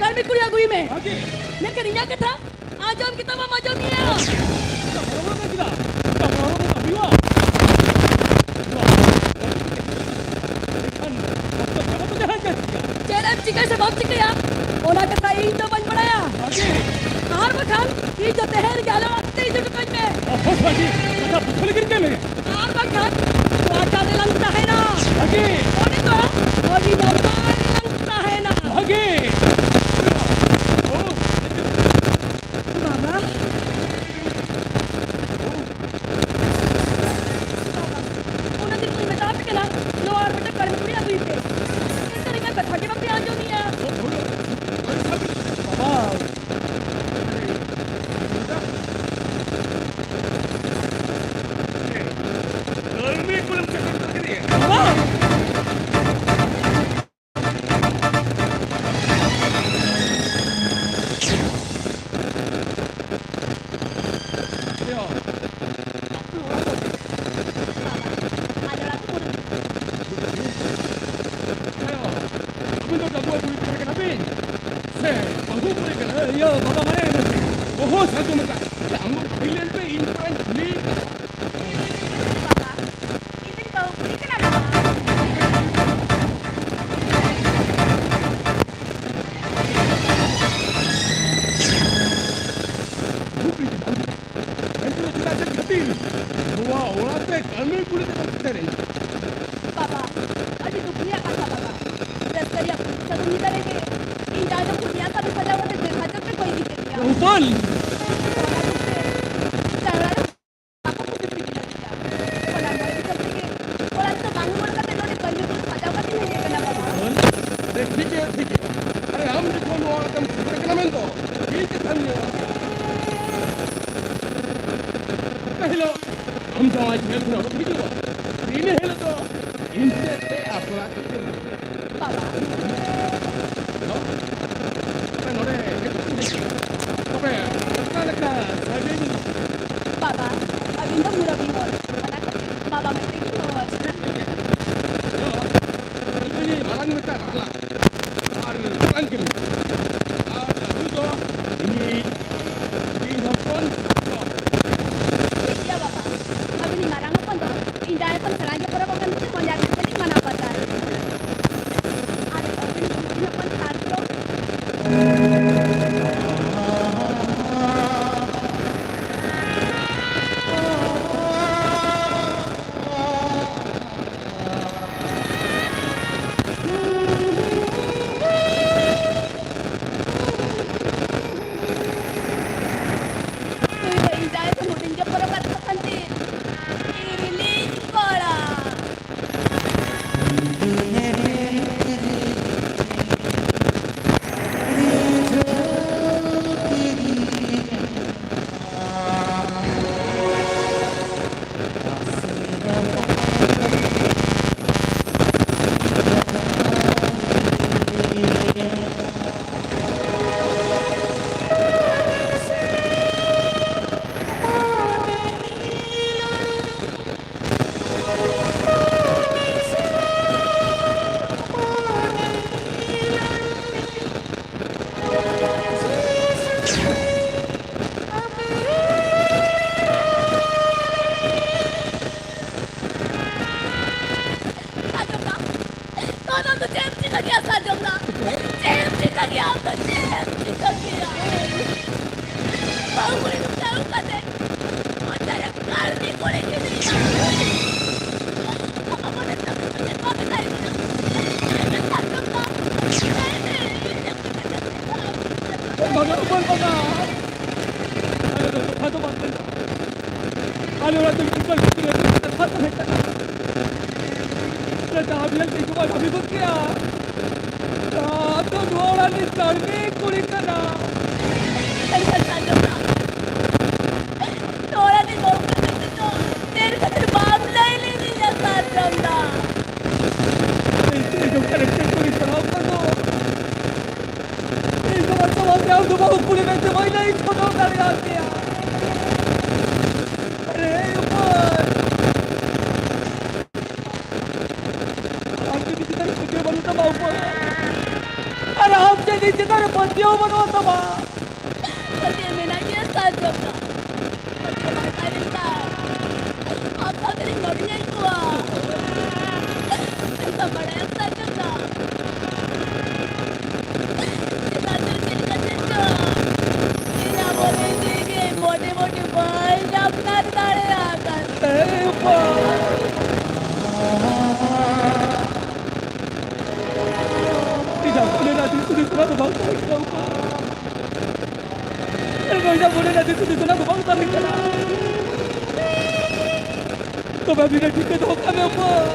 ᱟᱨ ᱢᱤᱫ ᱠᱩᱲᱤ ᱟᱹᱜᱩᱭ ᱢᱮ᱾ ᱢᱮᱱᱠᱷᱟᱱ ᱤᱧᱟᱹᱜ ᱠᱟᱛᱷᱟ ᱟᱸᱡᱚᱢ ᱠᱟᱛᱮ ᱵᱟᱢ ᱟᱸᱡᱚᱢ ᱜᱮᱭᱟ᱾ ᱪᱮᱫ ᱮᱢ ᱪᱤᱠᱟᱹᱭᱟ ᱥᱮ ᱵᱟᱢ ᱪᱤᱠᱟᱹᱭᱟ, ᱚᱱᱟ ᱠᱟᱛᱷᱟ ᱤᱧ ᱫᱚ ᱵᱟᱹᱧ ᱵᱟᱲᱟᱭᱟ᱾ ᱟᱨ ᱵᱟᱠᱷᱟᱱ ᱤᱧ ᱫᱚ ᱛᱮᱦᱮᱧ ᱜᱮ ᱟᱞᱮ ᱚᱲᱟᱜ ᱛᱮ ᱤᱫᱤ ᱦᱚᱴᱚ ᱠᱟᱹᱧ ᱢᱮ᱾ ᱟᱨ ᱵᱟᱠᱷᱟᱱ ᱱᱚᱣᱟ ᱪᱟᱸᱫᱮ ᱞᱟᱝ ᱛᱟᱦᱮᱱᱟ᱾ ᱚᱸᱰᱮ ᱫᱚ ᱟᱹᱰᱤ ᱱᱟᱯᱟᱭ ᱞᱟᱝ ᱛᱟᱦᱮᱱᱟ᱾ ᱵᱟᱵᱟ, ᱚᱱᱟ ᱫᱤᱱ ᱠᱷᱚᱱ ᱢᱮᱛᱟ ᱟᱯᱮ ᱠᱟᱱᱟ, ᱱᱚᱣᱟ ᱟᱨ ᱢᱤᱫᱴᱟᱝ ᱠᱟᱹᱲᱢᱤ ᱠᱩᱲᱤ ᱟᱹᱜᱩᱭ ᱯᱮ᱾ ᱢᱮᱱᱠᱷᱟᱱ ᱤᱧᱟᱹᱜ ᱠᱟᱛᱷᱟ ᱜᱮ ᱵᱟᱯᱮ ᱟᱸᱡᱚᱢᱮᱜᱼᱟ᱾ ᱵᱟᱵᱟ᱾ ᱠᱟᱹᱲᱢᱤ ᱠᱩᱲᱤᱢ ᱥᱮᱴᱮᱨ ᱩᱛᱟᱹᱨ ᱠᱮᱫᱮᱭᱟ᱾ ᱵᱟᱵᱟ᱾ ᱟᱹᱵᱤᱱ ᱫᱚ ᱰᱟᱺᱜᱩᱣᱟᱹ ᱠᱩᱲᱤ ᱜᱤᱫᱽᱨᱟᱹ ᱠᱟᱱᱟ ᱵᱤᱱ? ᱥᱮ ᱵᱟᱹᱦᱩ ᱠᱩᱲᱤ ᱠᱟᱱᱟ? ᱤᱭᱟᱹ, ᱵᱟᱵᱟ ᱢᱟᱱᱮ, ᱵᱚᱦᱚᱜ ᱥᱟᱡᱚ ᱢᱮᱛᱟ᱾ ᱟᱢ ᱫᱚ ᱵᱷᱟᱹᱜᱤ ᱞᱮᱱ ᱯᱮ, ᱤᱧ ᱛᱷᱚᱲᱟᱧ ᱠᱩᱞᱤ᱾ ᱵᱟᱵᱟ, ᱤᱧ ᱫᱚᱧ ᱵᱟᱹᱦᱩ ᱠᱩᱲᱤ ᱠᱟᱱᱟ, ᱵᱟᱵᱟ᱾ ᱵᱷᱩᱯᱤ ᱫᱚ ᱵᱟᱝ᱾ ᱮᱱᱛᱮ ᱪᱮᱫᱟᱜ ᱪᱮᱫ ᱠᱷᱟᱹᱛᱤᱨ ᱱᱚᱣᱟ ᱚᱲᱟᱜ ᱨᱮ ᱠᱟᱹᱢᱤ ᱠᱩᱲᱤ ᱫᱚ ᱵᱟᱝ ᱥᱮᱴᱮᱨᱮᱱᱟ? ᱵᱟᱵᱟ, ᱟᱹᱰᱤ ᱫᱩᱠ ᱨᱮᱭᱟᱜ ᱠᱟᱛᱷᱟ, ᱵᱟᱵᱟ᱾ ᱨᱟᱹᱥᱠᱟᱹ ᱨᱮᱭᱟᱜ ᱯᱩᱨᱟᱹ ᱪᱟᱸᱫᱳ ᱧᱤᱫᱟᱹ ᱨᱮᱜᱮ ᱤᱧ ᱡᱟᱦᱟᱸ ᱫᱚ ᱠᱩᱲᱤᱭᱟᱜ ᱥᱟᱹᱨᱤ ᱥᱟᱡᱟᱣ ᱠᱟᱛᱮ ᱵᱮᱨᱦᱟ ᱪᱚᱴ ᱨᱮᱠᱚ ᱤᱫᱤ ᱠᱮᱫᱮᱭᱟ᱾ ᱨᱩᱯᱟᱹᱞ! ᱚᱱᱟ ᱠᱷᱟᱹᱛᱤᱨ ᱡᱟᱦᱟᱸ ᱚᱲᱟᱜ ᱨᱮ ᱵᱟᱠᱚ ᱠᱩᱥᱤ ᱯᱤᱴᱤ ᱞᱟᱹᱜᱤᱫ ᱛᱮ᱾ ᱚᱱᱟ ᱢᱚᱱᱮ ᱵᱤᱪᱟᱹᱨ ᱛᱮᱜᱮ ᱚᱲᱟᱜ ᱨᱮᱫᱚ ᱵᱟᱝ ᱨᱩᱣᱟᱹᱲ ᱠᱟᱛᱮ ᱱᱚᱰᱮ ᱠᱟᱹᱢᱤ ᱠᱚ ᱥᱟᱡᱟᱣ ᱠᱟᱛᱮ ᱦᱮᱡ ᱟᱠᱟᱱᱟ, ᱵᱟᱵᱟ᱾ ᱟᱨᱮ, ᱴᱷᱤᱠ ᱜᱮᱭᱟ, ᱴᱷᱤᱠ ᱜᱮᱭᱟ᱾ ᱟᱨᱮ, ᱟᱢ ᱡᱚᱠᱷᱚᱱ ᱱᱚᱣᱟ ᱚᱲᱟᱜ ᱮᱢ ᱥᱮᱴᱮᱨ ᱠᱟᱱᱟ ᱢᱮᱱᱫᱚ, ᱤᱧ ᱠᱟᱛᱷᱟᱧ ᱞᱟᱹᱭᱟ᱾ ᱚᱠᱟ ᱦᱤᱞᱳᱜ ᱟᱢ ᱡᱟᱶᱟᱭ ᱡᱮᱞ ᱠᱷᱚᱱᱟᱜ ᱩᱰᱩᱠ ᱦᱤᱡᱩᱜᱼᱟ, ᱤᱱᱟᱹ ᱦᱤᱞᱳᱜ ᱫᱚ ᱤᱧ ᱥᱮᱫ ᱛᱮ ᱟᱥᱲᱟ ᱠᱟᱛᱮ ᱵᱟᱵᱟ᱾ ᱦᱮᱞᱳ? ᱟᱯᱮ ᱱᱚᱰᱮ ᱦᱮᱡ ᱠᱟᱛᱮ ᱦᱮᱡ ᱠᱟᱱᱟ? ᱛᱚᱵᱮ ᱚᱠᱟ ᱞᱮᱠᱟ ᱥᱟᱹᱜᱟᱹᱭ ᱫᱚ? ᱵᱟᱵᱟ, ᱟᱹᱵᱤᱱ ᱫᱚ ᱢᱩᱨᱟᱹᱵᱤ ᱦᱚᱲ, ᱚᱱᱟ ᱠᱷᱟᱹᱛᱤᱨ ᱵᱟᱵᱟ ᱢᱮᱱᱛᱮ ᱜᱮ ᱦᱚᱦᱚ ᱟᱹᱵᱤᱱᱟ᱾ ᱦᱮᱞᱳ? ᱤᱧ ᱫᱚ ᱢᱟᱨᱟᱝ ᱢᱤᱫᱴᱟᱝ ᱨᱟᱦᱞᱟ ᱟᱨ ᱢᱟᱨᱟᱝ ᱠᱟᱹᱢᱤ᱾ ᱠᱷᱚᱱ ᱥᱮᱬᱟ ᱜᱮ ᱯᱚᱨᱚᱵᱽ ᱠᱟᱱ ᱛᱮ ᱢᱚᱡᱟ ᱜᱮ ᱠᱟᱹᱴᱤᱡ ᱢᱟᱱᱟᱣ ᱵᱟᱛᱟᱣ᱾ ᱟᱨ ᱟᱹᱵᱤᱱ ᱠᱚ ᱦᱩᱰᱤᱧ ᱦᱚᱯᱚᱱ ᱥᱟᱨ ᱠᱚ᱾ ᱱᱩᱭ ᱫᱚ ᱤᱧ ᱡᱟᱶᱟᱭ ᱠᱷᱚᱱ ᱦᱩᱰᱤᱧ ᱜᱮ ᱯᱚᱨᱚᱵᱽ ᱟᱫ ᱠᱟᱱ ᱛᱮ ᱤᱧ ᱨᱤᱞᱤᱧ ᱠᱚᱲᱟ᱾ ᱟᱸᱡᱚᱢ ᱫᱟ? ᱱᱚᱣᱟ ᱫᱚ ᱪᱮᱫ ᱮᱢ ᱪᱤᱠᱟᱹ ᱠᱮᱜᱼᱟ ᱥᱟᱨᱡᱚᱢ ᱫᱟ? ᱪᱮᱫ ᱮᱢ ᱪᱤᱠᱟᱹ ᱠᱮᱜᱼᱟ ᱟᱢ ᱫᱚ? ᱪᱮᱫ ᱮᱢ ᱪᱤᱠᱟᱹ ᱠᱮᱜᱼᱟ? ᱵᱟᱹᱦᱩ ᱠᱩᱲᱤ ᱫᱚ ᱛᱟᱹᱨᱩᱵ ᱠᱟᱛᱮ ᱢᱚᱪᱟ ᱨᱮ ᱠᱟᱹᱲᱢᱤ ᱠᱩᱲᱤ ᱠᱤᱫᱤᱧᱟ᱾ ᱟᱢᱟᱜ ᱢᱚᱱᱮ ᱛᱟᱹᱯᱤᱥ ᱠᱟᱛᱮ ᱵᱟᱢ ᱢᱮᱛᱟᱭ ᱠᱟᱱᱟ᱾ ᱥᱟᱨᱡᱚᱢ ᱫᱟ, ᱵᱟᱹᱧ ᱵᱷᱟᱜᱟᱜᱼᱟ, ᱵᱟᱹᱧ ᱵᱷᱟᱜᱟᱜᱼᱟ᱾ ᱟᱞᱮ ᱫᱚ ᱠᱟᱛᱷᱟ ᱫᱚ ᱵᱟᱝ ᱠᱟᱱᱟ᱾ ᱟᱞᱮ ᱚᱲᱟᱜ ᱫᱚ ᱢᱤᱫᱴᱟᱝ ᱠᱩᱲᱤ ᱜᱤᱫᱽᱨᱟᱹ ᱠᱟᱛᱷᱟ ᱛᱟᱦᱮᱸ ᱠᱟᱱᱟ᱾ ᱚᱱᱟ ᱡᱟᱦᱟᱸ ᱵᱤᱞᱟᱹᱛᱤ ᱠᱚ ᱵᱟᱭ ᱵᱷᱟᱹᱜᱤ ᱜᱚᱫ ᱠᱮᱜᱼᱟ᱾ ᱟᱢ ᱫᱚ ᱱᱚᱣᱟ ᱚᱲᱟᱜ ᱨᱤᱱᱤᱡ ᱠᱟᱹᱲᱢᱤ ᱠᱩᱲᱤ ᱠᱟᱱᱟ᱾ ᱱᱚᱣᱟ ᱚᱲᱟᱜ ᱨᱤᱱᱤᱡ ᱵᱟᱹᱦᱩ ᱠᱟᱱᱟ ᱢᱮᱱᱛᱮ ᱫᱚ ᱪᱮᱫ ᱠᱷᱟᱹᱛᱤᱨ ᱵᱟᱢ ᱞᱟᱹᱭ ᱞᱤᱫᱤᱧᱟ ᱥᱟᱨᱡᱚᱢ ᱫᱟ? ᱤᱧ ᱫᱚ ᱚᱠᱟᱨᱮ ᱪᱮᱫ ᱠᱚᱨᱮ ᱪᱟᱞᱟᱣ ᱠᱟᱱᱟ? ᱤᱧ ᱫᱚ ᱵᱟᱝ ᱥᱚᱢᱟᱡᱽ ᱨᱮ ᱟᱢ ᱫᱚ ᱵᱟᱹᱦᱩ ᱠᱩᱲᱤ ᱢᱮᱱᱛᱮ ᱵᱟᱹᱧ ᱞᱟᱹᱭ ᱥᱚᱫᱚᱨ ᱫᱟᱲᱮᱭᱟᱜ ᱯᱮᱭᱟ᱾ ᱟᱨᱮ ᱩᱯᱟᱹᱭ! ᱟᱢ ᱡᱩᱫᱤ ᱪᱮᱛᱟᱱ ᱨᱮ ᱯᱟᱹᱛᱭᱟᱹᱣ ᱵᱟᱹᱱᱩᱜ ᱛᱟᱢᱟ ᱩᱯᱟᱹᱭ, ᱟᱨ ᱟᱢ ᱡᱩᱫᱤ ᱪᱮᱛᱟᱱ ᱨᱮ ᱯᱟᱹᱛᱭᱟᱹᱣ ᱵᱟᱹᱱᱩᱜ ᱛᱟᱢᱟ, ᱯᱟᱹᱛᱭᱟᱹᱣ ᱢᱮᱱᱟᱜ ᱜᱮᱭᱟ ᱥᱟᱨᱡᱚᱢ ᱫᱟ᱾ ᱯᱟᱹᱛᱭᱟᱹᱣ ᱵᱟᱝ ᱛᱟᱦᱮᱸ ᱞᱮᱱᱠᱷᱟᱱ ᱟᱢ ᱥᱟᱶᱛᱮ ᱨᱤᱧ ᱵᱟᱹᱲᱤᱡ ᱮᱱ ᱠᱚᱣᱟ᱾ ᱠᱤᱪᱷᱩ ᱫᱤᱱ ᱠᱷᱚᱱᱟᱜ ᱫᱚ ᱵᱟᱝ ᱠᱟᱹᱢᱤ ᱠᱟᱱᱟ᱾ ᱛᱚᱵᱮ ᱟᱹᱵᱤᱱᱟᱜ ᱴᱷᱤᱠᱟᱹ ᱫᱚᱦᱚ ᱠᱟᱜ ᱢᱮ ᱚᱠᱚᱭ?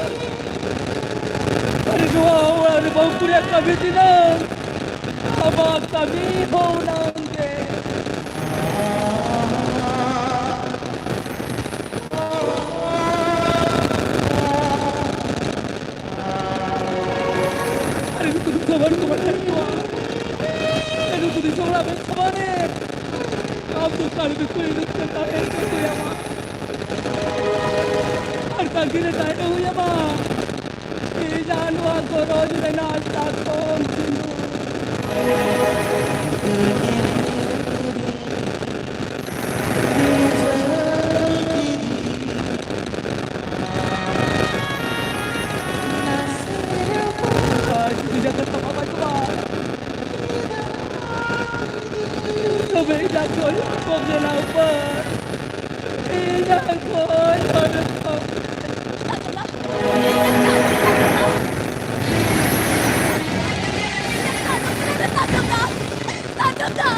ᱟᱨ ᱱᱚᱣᱟ ᱚᱲᱟᱜ ᱨᱮ ᱵᱟᱹᱦᱩ ᱠᱩᱲᱤᱭᱟᱜ ᱠᱟᱹᱢᱤ ᱛᱤᱱᱟᱹᱜ, ᱟᱢᱟᱜ ᱠᱟᱹᱢᱤ ᱦᱚᱸ ᱚᱱᱟ ᱜᱮ᱾ ᱟᱨ ᱱᱩᱠᱩ ᱫᱚ ᱥᱚᱵᱟᱨ ᱠᱚ ᱵᱟᱲᱟᱭ ᱠᱚᱣᱟ᱾ ᱟᱨ ᱱᱩᱠᱩ ᱫᱚ ᱥᱚᱵᱟᱨ ᱟᱵᱮᱱ ᱥᱚᱵᱟᱨᱮ᱾ ᱟᱢ ᱫᱚ ᱠᱟᱹᱲᱢᱤ ᱠᱩᱲᱤ ᱫᱚ ᱪᱮᱛᱟᱱ ᱨᱮ ᱦᱩᱭ ᱟᱢᱟ᱾ ᱟᱨ ᱛᱟᱺᱜᱤ ᱨᱮ ᱛᱟᱦᱮᱸ ᱦᱩᱭ ᱟᱢᱟ᱾ ᱤᱧᱟᱜ ᱱᱚᱣᱟ ᱜᱷᱟᱨᱚᱸᱡᱽ ᱨᱮᱱᱟᱜ ᱥᱟᱛᱚᱢ ᱥᱤᱸᱫᱩᱨ᱾ ᱟᱨ ᱡᱩᱫᱤ ᱡᱟᱦᱟᱸ ᱠᱟᱛᱷᱟ ᱵᱟᱵᱟ ᱪᱟᱵᱟ, ᱛᱚᱵᱮ ᱤᱧᱟᱜ ᱜᱷᱟᱨᱚᱸᱡᱽ ᱠᱚ ᱵᱮᱱᱟᱣ ᱯᱟᱨ᱾ ᱤᱧᱟᱜ ᱜᱷᱟᱨᱚᱸᱡᱽ ᱠᱚ ᱥᱟᱨᱡᱚᱢ ᱫᱟ!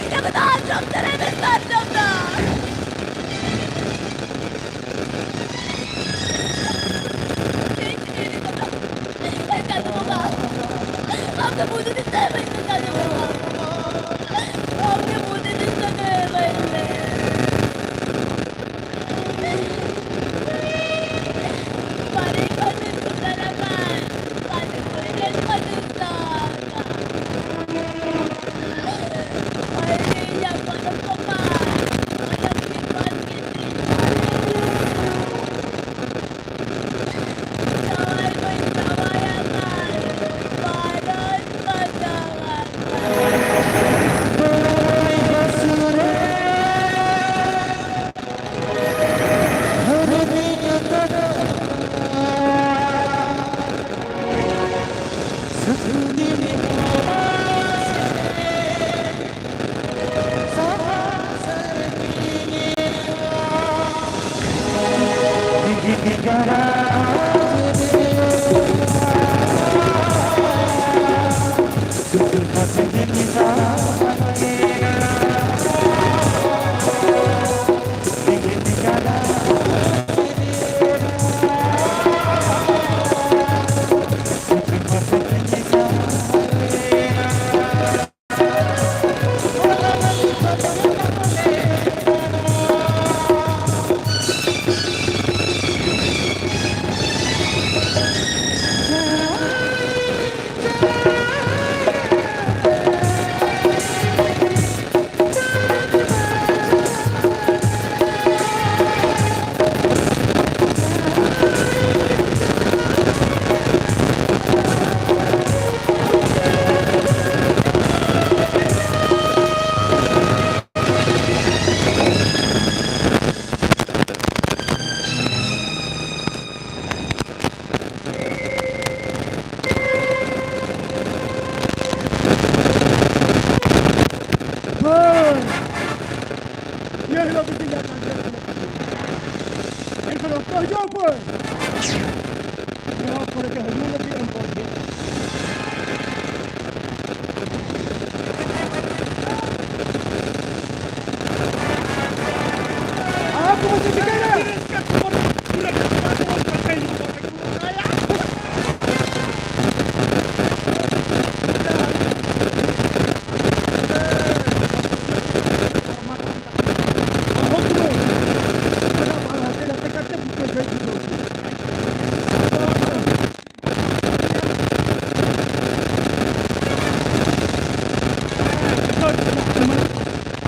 ᱤᱧᱟᱜ ᱠᱟᱛᱷᱟ ᱟᱸᱡᱚᱢ ᱛᱟᱞᱟᱝ ᱢᱮ, ᱥᱟᱨᱡᱚᱢ ᱫᱟ! ᱪᱮᱫ ᱤᱧ ᱪᱤᱠᱟᱹᱭᱟ ᱱᱤᱛᱚᱜ ᱫᱚ? ᱮ ᱪᱟᱸᱫᱳ ᱵᱚᱸᱜᱟ, ᱟᱢ ᱫᱚ ᱵᱩᱡᱽ ᱫᱤᱥᱟᱹᱭ ᱢᱮ ᱥᱮ ᱪᱟᱸᱫᱳ ᱵᱚᱸᱜᱟ, ᱟᱢ ᱜᱮ ᱵᱩᱡᱽ ᱫᱤᱥᱟᱹᱭ ᱢᱮ᱾ ᱵᱟᱨᱦᱮ ᱠᱷᱚᱱ ᱫᱚᱧ ᱥᱩᱫᱷᱟᱹᱨ ᱟᱠᱟᱱ, ᱵᱟᱨᱦᱮ ᱠᱷᱚᱱ ᱫᱚᱧ ᱥᱩᱫᱷᱟᱹᱨ ᱟᱠᱟᱱ᱾ ᱱᱚᱣᱟ ᱠᱚᱨᱮ ᱫᱚ ᱦᱟᱹᱡᱩᱜ ᱞᱟᱹᱜᱤᱫ ᱮᱢ ᱠᱚ ᱜᱮᱭᱟ᱾ ᱟᱨ ᱠᱚ ᱪᱤᱠᱟᱹᱭᱟ?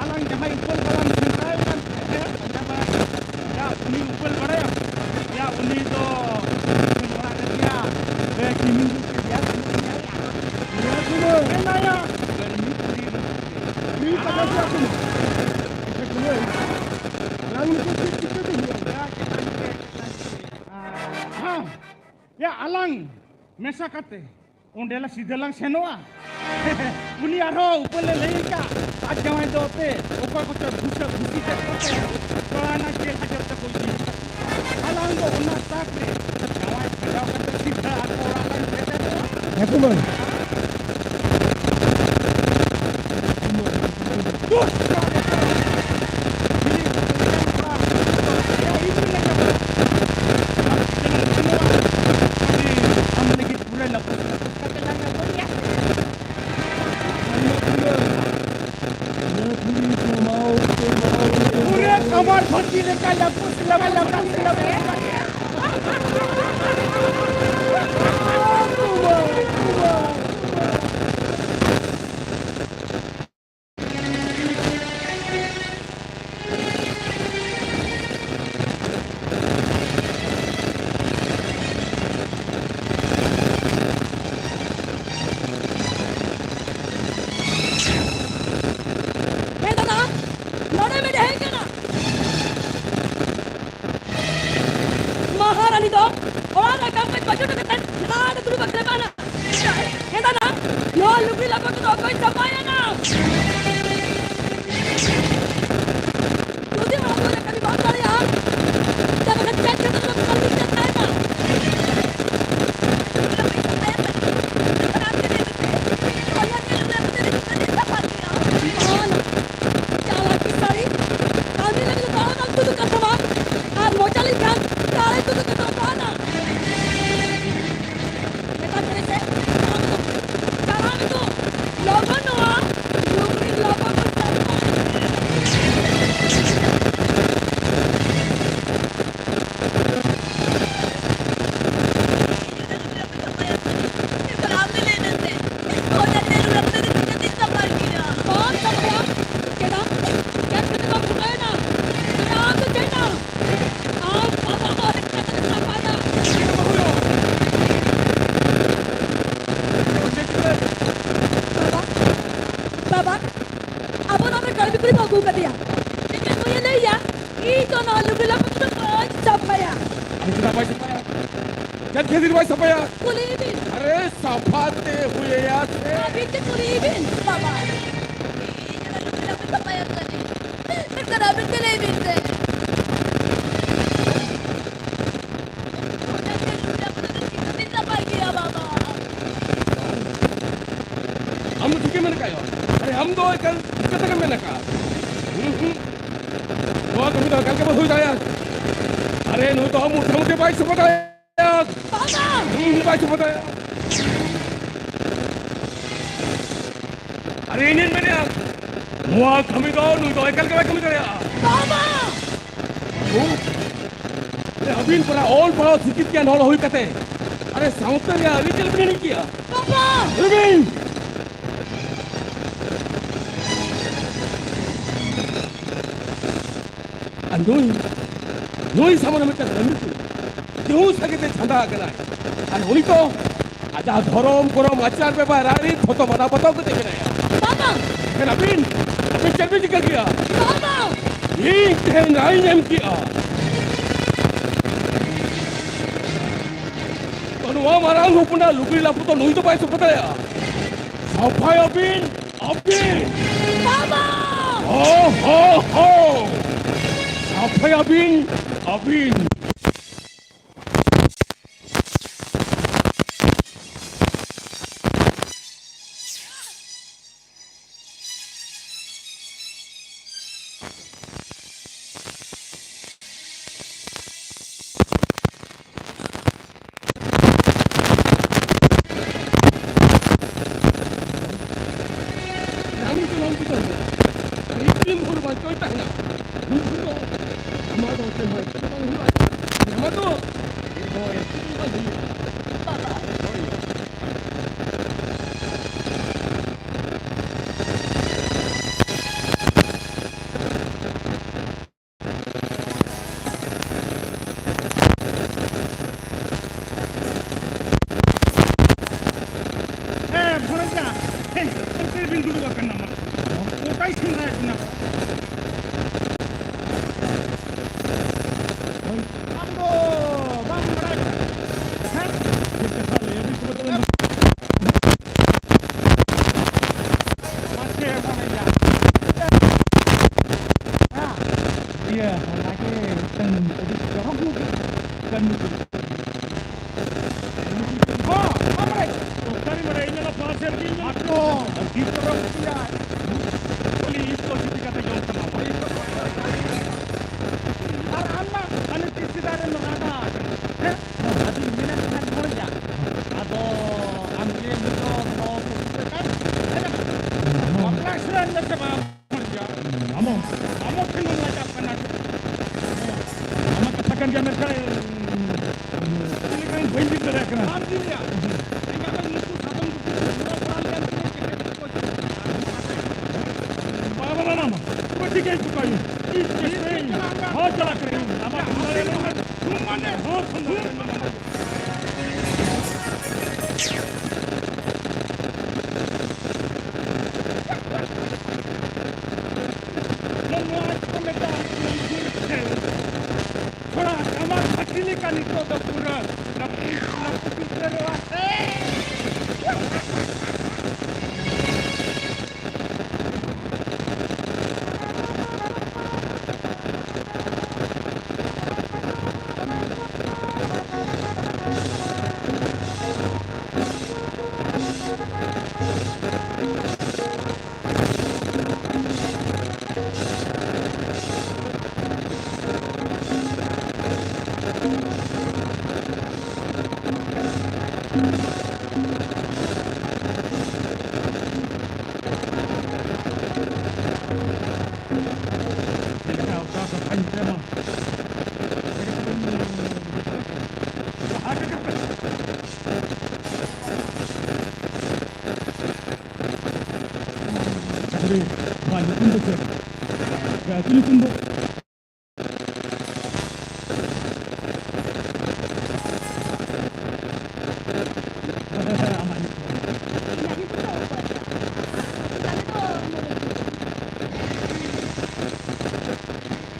ᱟᱞᱟᱝ ᱡᱟᱦᱟᱸᱭ ᱩᱯᱟᱹᱞ ᱵᱟᱞᱟᱝ ᱢᱮᱛᱟᱭ ᱠᱟᱱ ᱛᱟᱦᱮᱸᱫ, ᱯᱟᱸᱡᱟ ᱵᱟᱲᱟ ᱠᱮᱫ, ᱭᱟ, ᱩᱱᱤ ᱩᱯᱟᱹᱞ ᱵᱟᱲᱟᱭᱟᱢ? ᱭᱟ, ᱩᱱᱤ ᱫᱚ ᱚᱲᱟᱜ ᱨᱮ ᱜᱮᱭᱟ᱾ ᱵᱮ, ᱠᱤᱢᱤᱱ ᱠᱚ ᱜᱮᱭᱟ, ᱠᱤᱢᱤᱱ ᱜᱮᱭᱟ᱾ ᱢᱮᱱᱟᱭᱟ᱾ ᱩᱱᱤ ᱯᱟᱸᱡᱟ ᱠᱮᱫ ᱠᱚ᱾ ᱟᱪᱪᱷᱟ, ᱠᱩᱢᱟᱹᱭ᱾ ᱟᱞᱟᱝ ᱱᱤᱛᱚᱜ ᱪᱮᱫ ᱪᱤᱠᱟᱹ ᱫᱚ ᱦᱩᱭᱩᱜᱼᱟ? ᱦᱮᱸ᱾ ᱭᱟ, ᱟᱞᱟᱝ ᱢᱮᱥᱟ ᱠᱟᱛᱮ ᱚᱸᱰᱮ ᱞᱮ ᱥᱤᱫᱷᱟᱹ ᱞᱟᱝ ᱥᱮᱱᱚᱜᱼᱟ᱾ ᱩᱱᱤ ᱟᱨᱦᱚᱸ ᱩᱯᱟᱹᱞᱮ ᱞᱟᱹᱭ ᱟᱠᱟᱫ, ᱟᱡ ᱡᱟᱶᱟᱭ ᱫᱚ ᱟᱯᱮ ᱚᱠᱚᱭ ᱠᱚᱪᱚ ᱵᱷᱩᱥᱟᱹ ᱵᱷᱩᱥᱤ ᱠᱮᱫ ᱠᱚᱛᱮ ᱛᱚᱲᱟᱭᱱᱟ ᱡᱮᱞ ᱦᱟᱡᱚᱛ ᱛᱮᱠᱚ ᱤᱫᱤ ᱟᱠᱟᱫ ᱠᱚᱣᱟ᱾ ᱟᱞᱟᱝ ᱫᱚ ᱚᱱᱟ ᱛᱟᱠ ᱨᱮ ᱡᱟᱶᱟᱭ ᱥᱟᱡᱟᱣ ᱠᱟᱛᱮ ᱥᱤᱫᱷᱟᱹ ᱟᱠᱚ ᱚᱲᱟᱜ ᱞᱟᱝ ᱥᱮᱴᱮᱨᱚᱜᱼᱟ᱾ ᱦᱮᱸ ᱠᱩᱢᱟᱹᱝ᱾ ᱯᱩᱨᱟᱹ ᱠᱟᱢᱟᱨ ᱵᱷᱟᱹᱛᱤ ᱞᱮᱠᱟ ᱞᱟᱹᱯᱩᱥ ᱞᱟᱹᱯᱩᱥ ᱞᱟᱹᱯᱩᱥ ᱞᱟᱹᱯᱩᱥ᱾ ᱦᱮᱸ ᱫᱟᱫᱟ, ᱱᱚᱰᱮ ᱢᱮ ᱦᱮᱡ ᱠᱟᱱᱟ᱾ ᱢᱟᱦᱟᱨᱟᱱᱤ ᱫᱚ ᱚᱲᱟᱜ ᱨᱮ ᱠᱟᱹᱢᱤ ᱵᱟᱹᱜᱤ ᱦᱚᱴᱚ ᱠᱟᱛᱮ ᱱᱚᱰᱮ ᱫᱩᱲᱩᱵ ᱟᱠᱟᱱᱟ ᱵᱟᱝ? ᱦᱮᱸ ᱫᱟᱫᱟ, ᱱᱚᱣᱟ ᱞᱩᱜᱽᱲᱤ ᱞᱟᱯᱚ ᱠᱚᱫᱚ ᱚᱠᱚᱭ ᱥᱟᱯᱷᱟᱭᱟ ᱱᱟ? ᱡᱩᱫᱤ ᱚᱲᱟᱜ ᱫᱩᱣᱟᱹᱨ ᱨᱮ ᱠᱟᱹᱢᱤ ᱵᱟᱢ ᱫᱟᱲᱮᱭᱟᱜᱼᱟ, ᱛᱚᱵᱮ ᱠᱷᱟᱱ ᱪᱮᱫ ᱠᱷᱟᱹᱛᱤᱨ ᱫᱚ ᱠᱟᱹᱢᱤ ᱟᱨ ᱪᱮᱫᱟᱜ ᱵᱟᱭ ᱥᱟᱯᱷᱟᱭᱟ? ᱪᱮᱫ ᱠᱷᱟᱹᱛᱤᱨ ᱵᱟᱭ ᱥᱟᱯᱷᱟᱭᱟ? ᱠᱩᱞᱤᱭᱮ ᱵᱤᱱ᱾ ᱟᱨᱮ, ᱥᱟᱯᱷᱟ ᱛᱮ ᱦᱩᱭ ᱟᱭᱟ ᱥᱮ? ᱟᱹᱵᱤᱱ ᱜᱮ ᱠᱩᱞᱤᱭᱮ ᱵᱤᱱ, ᱵᱟᱵᱟ᱾ ᱤᱧ ᱟᱞᱚ ᱵᱤᱱ ᱥᱟᱯᱷᱟᱭᱟ ᱠᱟᱹᱞᱤ᱾ ᱢᱮᱱᱠᱷᱟᱱ ᱟᱹᱵᱤᱱ ᱜᱮ ᱞᱟᱹᱭ ᱵᱤᱱ ᱥᱮ᱾ ᱪᱤᱠᱟᱹᱛᱤᱧ ᱥᱟᱯᱷᱟᱭ ᱜᱮᱭᱟ, ᱵᱟᱵᱟ? ᱟᱢ ᱫᱚ ᱴᱷᱤᱠᱮᱢ ᱢᱮᱱ ᱟᱠᱟᱫ᱾ ᱟᱨᱮ, ᱟᱢ ᱫᱚ ᱮᱠᱟᱞ ᱴᱷᱤᱠ ᱠᱟᱛᱷᱟ ᱜᱮᱢ ᱢᱮᱱ ᱟᱠᱟᱫ᱾ ᱦᱩᱸ, ᱦᱩᱸ᱾ ᱱᱚᱣᱟ ᱠᱟᱹᱢᱤ ᱫᱚ ᱮᱠᱟᱞ ᱜᱮ ᱵᱟᱝ ᱦᱩᱭ ᱫᱟᱲᱮᱭᱟᱜᱼᱟ᱾ ᱟᱨᱮ, ᱱᱩᱭ ᱫᱚ ᱢᱚᱴᱟᱢᱩᱴᱤ ᱵᱟᱭ ᱥᱟᱯᱷᱟ ᱫᱟᱲᱮᱭᱟᱜᱼᱟ᱾ ᱵᱟᱵᱟ! ᱦᱩᱸ, ᱵᱟᱭ ᱥᱟᱯᱷᱟ ᱫᱟᱲᱮᱭᱟᱜᱼᱟ᱾ ᱟᱨᱮ, ᱤᱧᱤᱧ ᱢᱮᱱᱮᱫᱼᱟ, ᱱᱚᱣᱟ ᱠᱟᱹᱢᱤ ᱫᱚ ᱱᱩᱭ ᱫᱚ ᱮᱠᱟᱞ ᱜᱮ ᱵᱟᱭ ᱠᱟᱹᱢᱤ ᱫᱟᱲᱮᱭᱟᱜᱼᱟ᱾ ᱵᱟᱵᱟ! ᱳ! ᱟᱨᱮ, ᱟᱹᱵᱤᱱ ᱯᱟᱨᱟ ᱚᱞ ᱯᱟᱲᱦᱟᱣ ᱥᱤᱠᱷᱤᱛ ᱜᱮᱭᱟᱱ ᱦᱚᱲ ᱦᱩᱭ ᱠᱟᱛᱮ, ᱟᱨᱮ, ᱥᱟᱶᱛᱟ ᱨᱮᱭᱟᱜ ᱟᱹᱨᱤᱪᱟᱹᱞᱤ ᱵᱤᱱ ᱦᱤᱲᱤᱧ ᱠᱮᱜᱼᱟ᱾ ᱵᱟᱵᱟ! ᱞᱟᱹᱭ ᱵᱤᱱ! ᱟᱨ ᱱᱩᱭ, ᱱᱩᱭ ᱥᱟᱢᱟᱝ ᱨᱮ ᱢᱤᱫᱴᱟᱝ ᱦᱟᱺᱰᱤ ᱠᱩᱲᱤ, ᱡᱮᱦᱩ ᱥᱟᱸᱜᱮ ᱛᱮ ᱪᱷᱟᱸᱫᱟ ᱟᱠᱟᱱᱟᱭ᱾ ᱟᱨ ᱩᱱᱤ ᱫᱚ ᱟᱡᱟᱜ ᱫᱷᱚᱨᱚᱢ, ᱠᱚᱨᱚᱢ, ᱟᱪᱟᱨ, ᱵᱮᱵᱷᱟᱨ, ᱨᱟᱭᱨᱤᱛ ᱡᱷᱚᱛᱚ ᱢᱟᱱᱟᱣ ᱵᱟᱛᱟᱣ ᱠᱟᱛᱮ ᱢᱮᱱᱟᱭᱟ᱾ ᱵᱟᱵᱟ! ᱮᱱᱠᱷᱟᱱ ᱟᱹᱵᱤᱱ, ᱟᱹᱵᱤᱱ ᱪᱮᱫ ᱵᱤᱱ ᱪᱤᱠᱟᱹ ᱠᱮᱜᱼᱟ? ᱵᱟᱵᱟ! ᱤᱧ ᱛᱮᱦᱮᱧ ᱨᱟᱭᱤᱧ ᱮᱢ ᱠᱮᱜᱼᱟ᱾ ᱛᱚ ᱱᱚᱣᱟ ᱢᱟᱨᱟᱝ ᱦᱚᱯᱚᱱᱟᱜ ᱞᱩᱜᱽᱲᱤ ᱞᱟᱯᱚ ᱫᱚ ᱱᱩᱭ ᱫᱚ ᱵᱟᱭ ᱥᱟᱯᱷᱟ ᱫᱟᱲᱮᱭᱟᱜᱼᱟ᱾ ᱥᱟᱯᱷᱟᱭᱟᱵᱤᱱ ᱟᱹᱵᱤᱱ! ᱵᱟᱵᱟ! ᱦᱚ, ᱦᱚ, ᱦᱚ! ᱥᱟᱯᱷᱟᱭᱟᱵᱤᱱ ᱟᱹᱵᱤᱱ! ᱨᱟᱱᱤ ᱫᱚ ᱵᱟᱝ ᱵᱩᱡᱷᱟᱹᱣ ᱞᱮᱫᱟ᱾ ᱟᱹᱰᱤ ᱫᱤᱱ ᱵᱷᱳᱨ ᱵᱟᱧᱪᱟᱣ ᱛᱟᱦᱮᱱᱟ᱾ ᱩᱱ ᱵᱷᱳᱨ ᱫᱚ ᱟᱢᱟᱜ ᱫᱚ ᱪᱮᱫ ᱦᱚᱸ ᱮᱴᱠᱮᱴᱚᱬᱮ ᱵᱟᱝ ᱦᱩᱭᱩᱜᱼᱟ᱾ ᱧᱟᱢᱟ ᱫᱚ ᱪᱮᱫ ᱦᱚᱸ ᱮᱴᱠᱮᱴᱚᱬᱮ ᱵᱟᱝ ᱦᱩᱭᱩᱜᱼᱟ᱾ ᱮ, ᱵᱷᱚᱲᱮᱡᱟ, ᱦᱮᱸ, ᱚᱱᱛᱮ ᱵᱤᱱ ᱫᱩᱲᱩᱵ ᱟᱠᱟᱱᱟ, ᱢᱟ᱾ ᱜᱚᱴᱟᱭ ᱥᱮᱸᱫᱽᱨᱟᱭᱮᱫ ᱵᱤᱱᱟ᱾ ᱟᱢ ᱫᱚ ᱥᱚᱨᱠᱟᱨᱤ ᱵᱟᱲᱟᱭ ᱤᱧ ᱚᱱᱟ ᱯᱟᱥ ᱮᱨ ᱜᱤᱧ ᱧᱟᱢᱟ᱾ ᱟᱨ ᱤᱧ ᱫᱚ ᱪᱤᱠᱟᱹᱛᱮ ᱡᱚᱢ ᱥᱟᱱᱟᱣᱟ? ᱟᱨ ᱟᱢ ᱢᱟ ᱦᱟᱱᱮ ᱛᱤᱥ ᱥᱮᱫᱟᱭ ᱨᱮᱢ ᱨᱟᱜᱟ ᱟᱠᱟᱱᱟ᱾ ᱦᱮᱸ? ᱟᱫᱚᱧ ᱢᱮᱱᱮᱫ ᱛᱟᱦᱮᱸᱫ ᱱᱚᱰᱮ ᱭᱟ᱾ ᱟᱫᱚ ᱟᱢ ᱜᱮ ᱱᱤᱛᱚᱜ ᱱᱚᱣᱟ ᱠᱚ ᱪᱤᱠᱟᱹ ᱠᱟᱱ? ᱦᱮᱸ? ᱵᱟᱯᱞᱟ ᱥᱮ ᱥᱮ ᱵᱟᱝ? ᱟᱢ, ᱟᱢ ᱴᱷᱮᱱ ᱞᱟᱡᱟᱜ ᱠᱟᱱᱟ᱾ ᱟᱢᱟᱜ ᱠᱟᱛᱷᱟ ᱠᱟᱱ ᱜᱮᱭᱟ, ᱢᱮᱱᱠᱷᱟᱱ ᱪᱮᱫ ᱞᱮᱠᱟ ᱵᱟᱹᱧ ᱵᱩᱡᱽ ᱫᱟᱲᱮᱭᱟᱜ ᱠᱟᱱᱟ᱾ ᱵᱟᱢ ᱵᱩᱡᱽ ᱫᱟᱲᱮᱭᱟᱜ ᱠᱟᱱᱟ᱾ ᱮᱱᱠᱷᱟᱱ ᱫᱚ ᱱᱩᱠᱩ ᱥᱟᱫᱚᱢ ᱜᱩᱯᱤ ᱠᱚ ᱫᱷᱩᱨᱟᱹᱣ ᱵᱟᱲᱟ ᱞᱮᱱ ᱛᱮ ᱪᱮᱫ ᱠᱚ ᱪᱤᱠᱟᱹ? ᱵᱟᱝ, ᱵᱟᱝ, ᱵᱟᱝ, ᱵᱟᱝ᱾ ᱯᱩᱨᱟᱹ ᱴᱷᱤᱠ ᱜᱮᱭᱟ, ᱦᱤᱡᱩᱜ ᱠᱟᱱ᱾ ᱤᱧ ᱪᱮᱥᱴᱟᱭᱟᱹᱧ᱾ ᱦᱚᱸ, ᱪᱟᱞᱟᱜ ᱠᱟᱹᱱᱟᱹᱧ᱾ ᱟᱢᱟᱜ ᱠᱟᱛᱷᱟ ᱠᱟᱱ ᱜᱮᱭᱟ᱾ ᱥᱚᱢᱢᱟᱱ ᱨᱮ, ᱦᱚᱸ, ᱥᱚᱢᱢᱟᱱ ᱨᱮ᱾ ᱱᱚᱣᱟ ᱠᱚ ᱢᱮᱛᱟᱜᱼᱟ ᱠᱩᱲᱤ ᱜᱤᱫᱽᱨᱟᱹ᱾ ᱛᱷᱚᱲᱟ ᱟᱢᱟᱜ ᱠᱷᱟᱹᱴᱤ ᱞᱮᱠᱟ ᱱᱤᱛᱚᱜ ᱫᱚ ᱯᱩᱨᱟᱹ ᱨᱟᱹᱯᱩᱫ, ᱨᱟᱹᱯᱩᱫ ᱩᱛᱟᱹᱨᱚᱜᱼᱟ ᱥᱮ᱾ ᱪᱮᱫ ᱞᱮᱠᱟ ᱚᱠᱟ ᱠᱟᱛᱷᱟᱧ ᱮᱢᱟ? ᱪᱟᱹᱠᱨᱤ, ᱱᱚᱣᱟ ᱧᱩᱛᱩᱢ ᱫᱚ ᱪᱮᱫ? ᱟᱹᱛᱩ ᱧᱩᱛᱩᱢ ᱫᱚ? ᱟᱢᱟᱜ ᱧᱩᱛᱩᱢ? ᱤᱧᱟᱹᱜ ᱧᱩᱛᱩᱢ ᱫᱚ ᱚᱠᱚᱭ?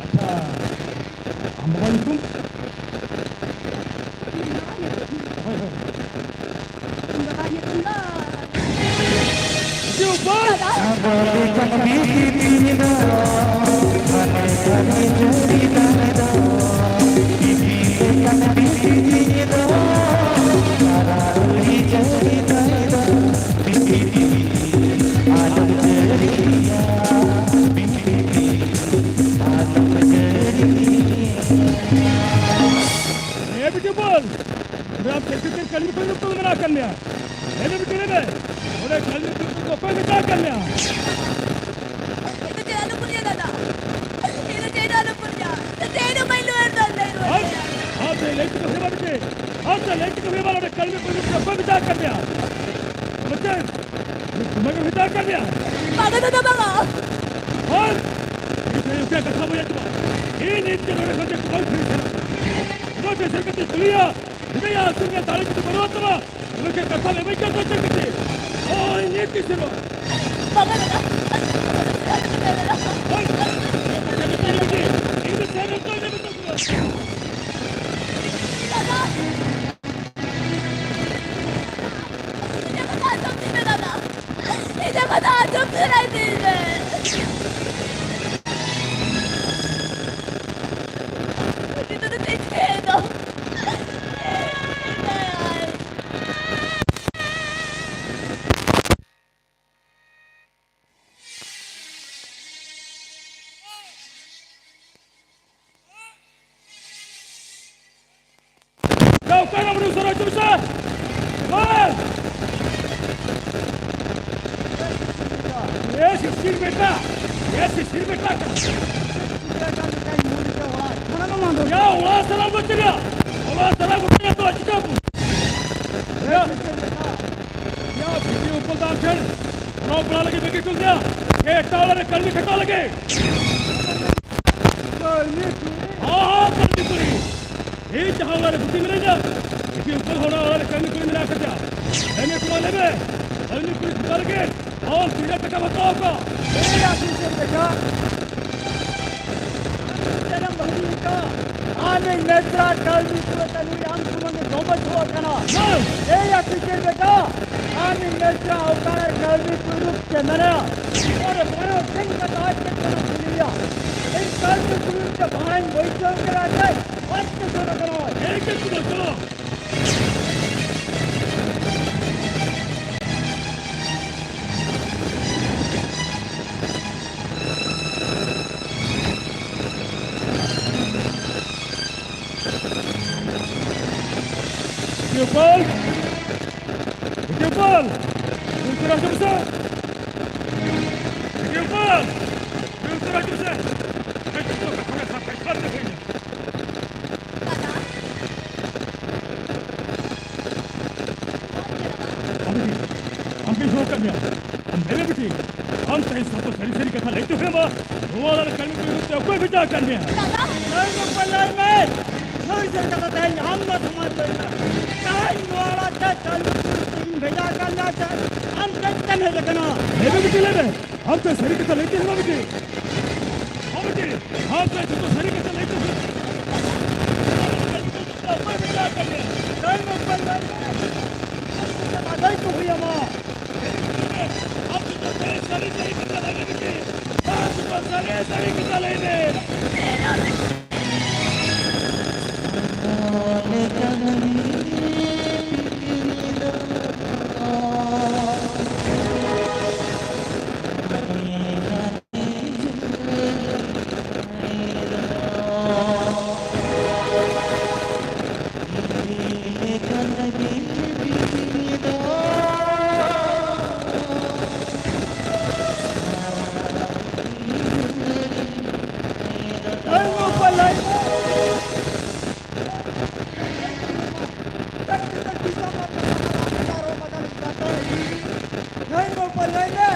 ᱟᱪᱪᱷᱟ, ᱟᱢ ᱵᱟᱵᱟ ᱧᱩᱛᱩᱢ? ᱦᱳᱭ, ᱦᱳᱭ᱾ ᱤᱧ ᱵᱟᱵᱟ ᱧᱩᱛᱩᱢ ᱫᱚ ᱡᱩᱵᱚᱱ᱾ ᱫᱟᱫᱟ᱾ ᱚᱸᱰᱮ ᱟᱢ ᱪᱮᱫ ᱠᱷᱟᱹᱛᱤᱨ ᱠᱟᱹᱲᱢᱤ ᱠᱩᱲᱤ ᱨᱩᱯ ᱛᱮᱢ ᱢᱮᱱᱟᱜ ᱟᱠᱟᱫ ᱢᱮᱭᱟ? ᱞᱟᱹᱭ ᱢᱮ ᱵᱤᱴᱤ, ᱞᱟᱹᱭ ᱢᱮ᱾ ᱚᱸᱰᱮ ᱠᱟᱹᱲᱢᱤ ᱠᱩᱲᱤ ᱨᱩᱯ ᱫᱚ ᱚᱠᱚᱭ ᱢᱮᱛᱟ ᱟᱠᱟᱫ ᱢᱮᱭᱟ? ᱤᱧ ᱫᱚ ᱪᱮᱫ ᱟᱞᱚ ᱯᱩᱨᱤᱭᱟ ᱫᱟᱫᱟ᱾ ᱤᱧ ᱫᱚ ᱪᱮᱫ ᱟᱞᱚ ᱯᱩᱨᱤᱭᱟ᱾ ᱤᱧ ᱫᱚ ᱪᱮᱫ ᱦᱚᱸ ᱵᱟᱹᱧ ᱞᱟᱹᱭ ᱫᱟ, ᱞᱟᱹᱭ ᱨᱩᱣᱟᱹᱲ ᱟᱢ, ᱢᱮᱭᱟ᱾ ᱟᱢ ᱫᱚ ᱞᱟᱹᱭ ᱛᱮᱠᱚ ᱦᱩᱭᱩᱜᱼᱟ ᱵᱤᱴᱤ᱾ ᱟᱢ ᱫᱚ ᱞᱟᱹᱭ ᱛᱮᱠᱚ ᱦᱩᱭᱩᱜᱼᱟ, ᱚᱸᱰᱮ ᱠᱟᱹᱲᱢᱤ ᱠᱩᱲᱤ ᱨᱩᱯ ᱫᱚ ᱚᱠᱚᱭ ᱢᱮᱛᱟ ᱟᱠᱟᱫ ᱢᱮᱭᱟ? ᱟᱢ ᱫᱚ ᱪᱮᱫ? ᱵᱟᱝᱟ ᱫᱟᱫᱟ, ᱵᱟᱝᱟ᱾ ᱦᱳᱭ! ᱤᱧ ᱫᱚ ᱚᱠᱟ ᱠᱟᱛᱷᱟ ᱵᱟᱹᱧ ᱟᱸᱡᱚᱢᱟ᱾ ᱤᱧ ᱱᱤᱛ ᱜᱮ ᱱᱚᱰᱮ ᱠᱷᱚᱱ ᱡᱮ ᱠᱚᱵᱚᱞ ᱯᱷᱤᱨᱤ ᱥᱟᱱᱟ᱾ ᱱᱚᱣᱟ ᱪᱮᱫ ᱥᱟᱹᱨᱤ ᱠᱟᱛᱷᱟᱧ ᱠᱩᱞᱤᱭᱟ? ᱵᱷᱮᱡᱟᱭᱟ, ᱟᱹᱥᱩᱞ ᱨᱮᱭᱟᱜ ᱫᱟᱲᱮ ᱡᱩᱫᱤ ᱵᱟᱹᱱᱩᱜ ᱛᱟᱢᱟ, ᱛᱚᱵᱮ ᱪᱮᱫ ᱠᱟᱛᱷᱟ ᱞᱟᱹᱭ ᱵᱟᱹᱧ ᱠᱟᱱ ᱫᱚ ᱪᱮᱫ ᱠᱟᱛᱮ? ᱦᱳᱭ, ᱱᱤᱛ ᱜᱮ ᱥᱮᱱᱚᱜ᱾ ᱵᱟᱝᱟ ᱫᱟᱫᱟ᱾ ᱦᱳᱭ! ᱤᱧ ᱫᱚ ᱥᱮᱱ ᱦᱚᱪᱚ ᱤᱧ ᱫᱚ ᱢᱮᱛᱟ ᱠᱚᱣᱟ᱾ ᱫᱟᱫᱟ! ᱤᱧᱟᱹᱜ ᱠᱟᱛᱷᱟ ᱟᱸᱡᱚᱢ ᱛᱤᱧ ᱢᱮ, ᱫᱟᱫᱟ᱾ ᱤᱧᱟᱹᱜ ᱠᱟᱛᱷᱟ ᱟᱸᱡᱚᱢ ᱥᱟᱱᱟᱭ ᱛᱤᱧ ᱢᱮ᱾ ᱱᱤᱛᱚᱜ ᱫᱚ ᱪᱮᱫ ᱪᱤᱠᱟᱹᱭᱮᱱ ᱫᱚ? ᱫᱟᱣ ᱠᱟᱱᱟ ᱵᱚᱱ ᱩᱥᱟᱹᱨᱟ ᱦᱚᱪᱚ ᱢᱮᱥᱮ᱾ ᱵᱟᱥ! ᱮ ᱥᱤᱥᱤᱨ ᱵᱮᱴᱟ, ᱮ ᱥᱤᱥᱤᱨ ᱵᱮᱴᱟ ᱠᱟᱱᱟ᱾ ᱭᱟ, ᱚᱱᱟ ᱥᱟᱞᱟ ᱫᱚ ᱪᱮᱫ ᱭᱟ? ᱚᱱᱟ ᱥᱟᱞᱟ ᱜᱚᱴᱟ ᱭᱟ ᱛᱚ ᱪᱤᱠᱟ ᱵᱚᱱ? ᱭᱟ, ᱭᱟ, ᱵᱷᱤᱛᱤ ᱩᱯᱚᱞ ᱫᱟᱢ ᱴᱷᱮᱱ ᱱᱚᱣᱟ ᱵᱚᱲᱟ ᱞᱟᱹᱜᱤᱫ ᱵᱮᱠᱮ ᱪᱩᱞ ᱫᱮᱭᱟ᱾ ᱮ ᱮᱴᱟᱜ ᱚᱲᱟᱜ ᱨᱮ ᱠᱟᱹᱲᱢᱤ ᱠᱷᱟᱴᱟᱣ ᱞᱟᱹᱜᱤᱫ᱾ ᱦᱚᱸ, ᱦᱚᱸ, ᱠᱟᱹᱢᱤ ᱠᱩᱲᱤ᱾ ᱤᱧ ᱡᱟᱦᱟᱸ ᱚᱲᱟᱜ ᱨᱮ ᱜᱩᱛᱤ ᱢᱮᱱᱟᱧᱟ, ᱤᱧ ᱩᱯᱟᱹᱞ ᱦᱚᱲᱟᱜ ᱚᱲᱟᱜ ᱨᱮ ᱠᱟᱹᱢᱤ ᱠᱩᱲᱤ ᱢᱮᱱᱟᱜ ᱟᱠᱟᱫᱟ᱾ ᱞᱟᱹᱭ ᱢᱮ ᱠᱚᱲᱟ, ᱞᱟᱹᱭ ᱢᱮ᱾ ᱠᱟᱹᱢᱤ ᱠᱩᱲᱤ ᱪᱮᱛᱟᱱ ᱨᱮᱜᱮ ᱟᱢ ᱛᱤᱱᱟᱹᱜ ᱴᱟᱠᱟᱢ ᱦᱟᱛᱟᱣ ᱟᱠᱟᱫ? ᱮᱭ ᱟᱹᱛᱩ ᱥᱮᱫ ᱞᱮᱠᱟ᱾ ᱟᱢ ᱤᱧ ᱢᱮᱥᱨᱟ ᱠᱟᱹᱢᱤ ᱠᱩᱲᱤ ᱛᱟᱹᱱᱩᱭ ᱟᱢ ᱥᱩᱢᱟᱹᱱ ᱫᱚ ᱫᱚᱢᱮ ᱪᱷᱩᱣᱟᱹ ᱠᱟᱱᱟ᱾ ᱦᱮᱸ᱾ ᱮᱭ ᱟᱹᱛᱩ ᱥᱮᱫ ᱞᱮᱠᱟ᱾ ᱟᱢ ᱤᱧ ᱢᱮᱥᱨᱟ ᱚᱠᱟᱨᱮ ᱠᱟᱹᱢᱤ ᱠᱩᱲᱤ ᱨᱩᱯ ᱛᱮ ᱢᱮᱱᱟᱭᱟ? ᱚᱨᱮ ᱵᱟᱨᱚ ᱫᱤᱱ ᱠᱟᱛᱮ ᱟᱡ ᱛᱮ ᱠᱟᱱᱟ ᱠᱩᱞᱤᱭᱟ᱾ ᱤᱧ ᱠᱟᱹᱢᱤ ᱠᱩᱲᱤ ᱨᱩᱯ ᱛᱮ ᱵᱷᱟᱲᱟᱧ ᱵᱟᱹᱭᱥᱟᱹᱣ ᱠᱮᱫᱟ ᱥᱮ? ᱟᱡ ᱛᱮ ᱠᱟᱱᱟ ᱠᱟᱱᱟ᱾ ᱮᱭ ᱠᱤ ᱛᱩᱢᱦᱟᱨᱟ ᱪᱚᱞᱚ᱾ ᱵᱤᱴᱤᱭᱩ ᱯᱟᱞ! ᱵᱤᱴᱤᱭᱩ ᱯᱟᱞ! ᱵᱤᱴᱤᱭᱩ ᱯᱟᱞ! ᱵᱤᱴᱤᱭᱩ ᱯᱟᱞ! ᱵᱤᱴᱤᱭᱩ ᱯᱟᱞ! ᱦᱮᱡ ᱩᱛᱟᱹᱨ ᱦᱤᱡᱩᱜ ᱢᱮᱥᱮ! ᱦᱮᱡ ᱩᱛᱟᱹᱨ ᱢᱮ, ᱠᱷᱚᱵᱮ ᱥᱟᱵ ᱯᱮ, ᱥᱟᱵ ᱯᱮ, ᱦᱮᱡ ᱮᱱᱟ᱾ ᱟᱢ ᱜᱮ, ᱟᱢ ᱜᱮ ᱦᱚᱦᱚ ᱟᱠᱟᱫ ᱢᱮᱭᱟ᱾ ᱟᱢ ᱞᱟᱹᱭ ᱢᱮ ᱵᱤᱴᱤ, ᱟᱢ ᱛᱮᱦᱮᱧ ᱥᱟᱶᱛᱮ ᱥᱟᱹᱨᱤ ᱥᱟᱹᱨᱤ ᱠᱟᱛᱷᱟ ᱞᱟᱹᱭ ᱦᱚᱪᱚ ᱦᱩᱭ ᱟᱢᱟ᱾ ᱱᱚᱣᱟ ᱫᱟᱨᱮ ᱠᱟᱹᱢᱤ ᱠᱚ ᱤᱫᱤ ᱠᱟᱛᱮ ᱚᱠᱚᱭ ᱵᱷᱮᱡᱟ ᱟᱠᱟᱫ ᱢᱮᱭᱟ? ᱫᱟᱫᱟ! ᱞᱟᱹᱭ ᱢᱮ, ᱚᱠᱚᱭ ᱞᱟᱹᱭ ᱢᱮ? ᱥᱟᱹᱨᱤ ᱥᱟᱹᱨᱤ ᱠᱟᱛᱷᱟ ᱛᱮᱦᱮᱧ ᱟᱢ ᱫᱚ ᱥᱚᱢᱟᱡᱽ ᱫᱚ ᱤᱧ ᱫᱚ᱾ ᱛᱮᱦᱮᱧ ᱱᱚᱣᱟ ᱚᱲᱟᱜ ᱛᱮ ᱠᱟᱹᱢᱤ ᱠᱚ ᱤᱫᱤ ᱠᱟᱛᱮ ᱤᱧ ᱵᱷᱮᱡᱟ ᱟᱠᱟᱫ ᱢᱮᱭᱟ ᱥᱮ ᱟᱢ ᱪᱮᱫ ᱛᱮᱢ ᱦᱮᱡ ᱟᱠᱟᱱᱟ? ᱞᱟᱹᱭ ᱢᱮ ᱵᱤᱴᱤ, ᱞᱟᱹᱭ ᱢᱮ᱾ ᱟᱢ ᱛᱮ ᱥᱟᱹᱨᱤ ᱠᱟᱛᱷᱟ ᱞᱟᱹᱭ ᱛᱮ ᱦᱩᱭᱩᱜᱼᱟ ᱵᱤᱴᱤ᱾ ᱦᱚᱸ ᱵᱤᱴᱤ, ᱟᱢ ᱛᱮ ᱡᱚᱛᱚ ᱥᱟᱹᱨᱤ ᱠᱟᱛᱷᱟ ᱞᱟᱹᱭ ᱛᱮ ᱦᱩᱭᱩᱜᱼᱟ᱾ ᱚᱠᱚᱭ ᱵᱷᱮᱡᱟ ᱟᱠᱟᱫ ᱢᱮᱭᱟ? ᱞᱟᱹᱭ ᱢᱮ, ᱚᱠᱚᱭ ᱞᱟᱹᱭ ᱢᱮ? ᱟᱢ ᱛᱮ ᱵᱟᱰᱟᱭ ᱠᱚ ᱦᱩᱭ ᱟᱢᱟ᱾ ᱟᱢ ᱡᱚᱛᱚ ᱥᱟᱹᱨᱤ ᱥᱟᱹᱨᱤ ᱠᱟᱛᱷᱟ ᱞᱟᱹᱭ ᱢᱮ ᱵᱤᱴᱤ᱾ ᱟᱢ ᱡᱚᱛᱚ ᱥᱟᱹᱨᱤ ᱥᱟᱹᱨᱤ ᱠᱟᱛᱷᱟ ᱞᱟᱹᱭ ᱢᱮ᱾ ᱞᱟᱹᱭ ᱢᱮ, ᱚᱠᱚᱭ ᱞᱟᱹᱭ ᱢᱮ,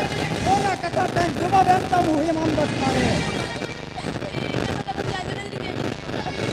ᱚᱱᱟ ᱠᱟᱛᱷᱟ ᱛᱮ ᱡᱚᱵᱟᱵ ᱮᱢ ᱛᱟᱢ ᱦᱩᱭ ᱟᱢ ᱟᱢ ᱫᱚ ᱛᱟᱦᱞᱮ᱾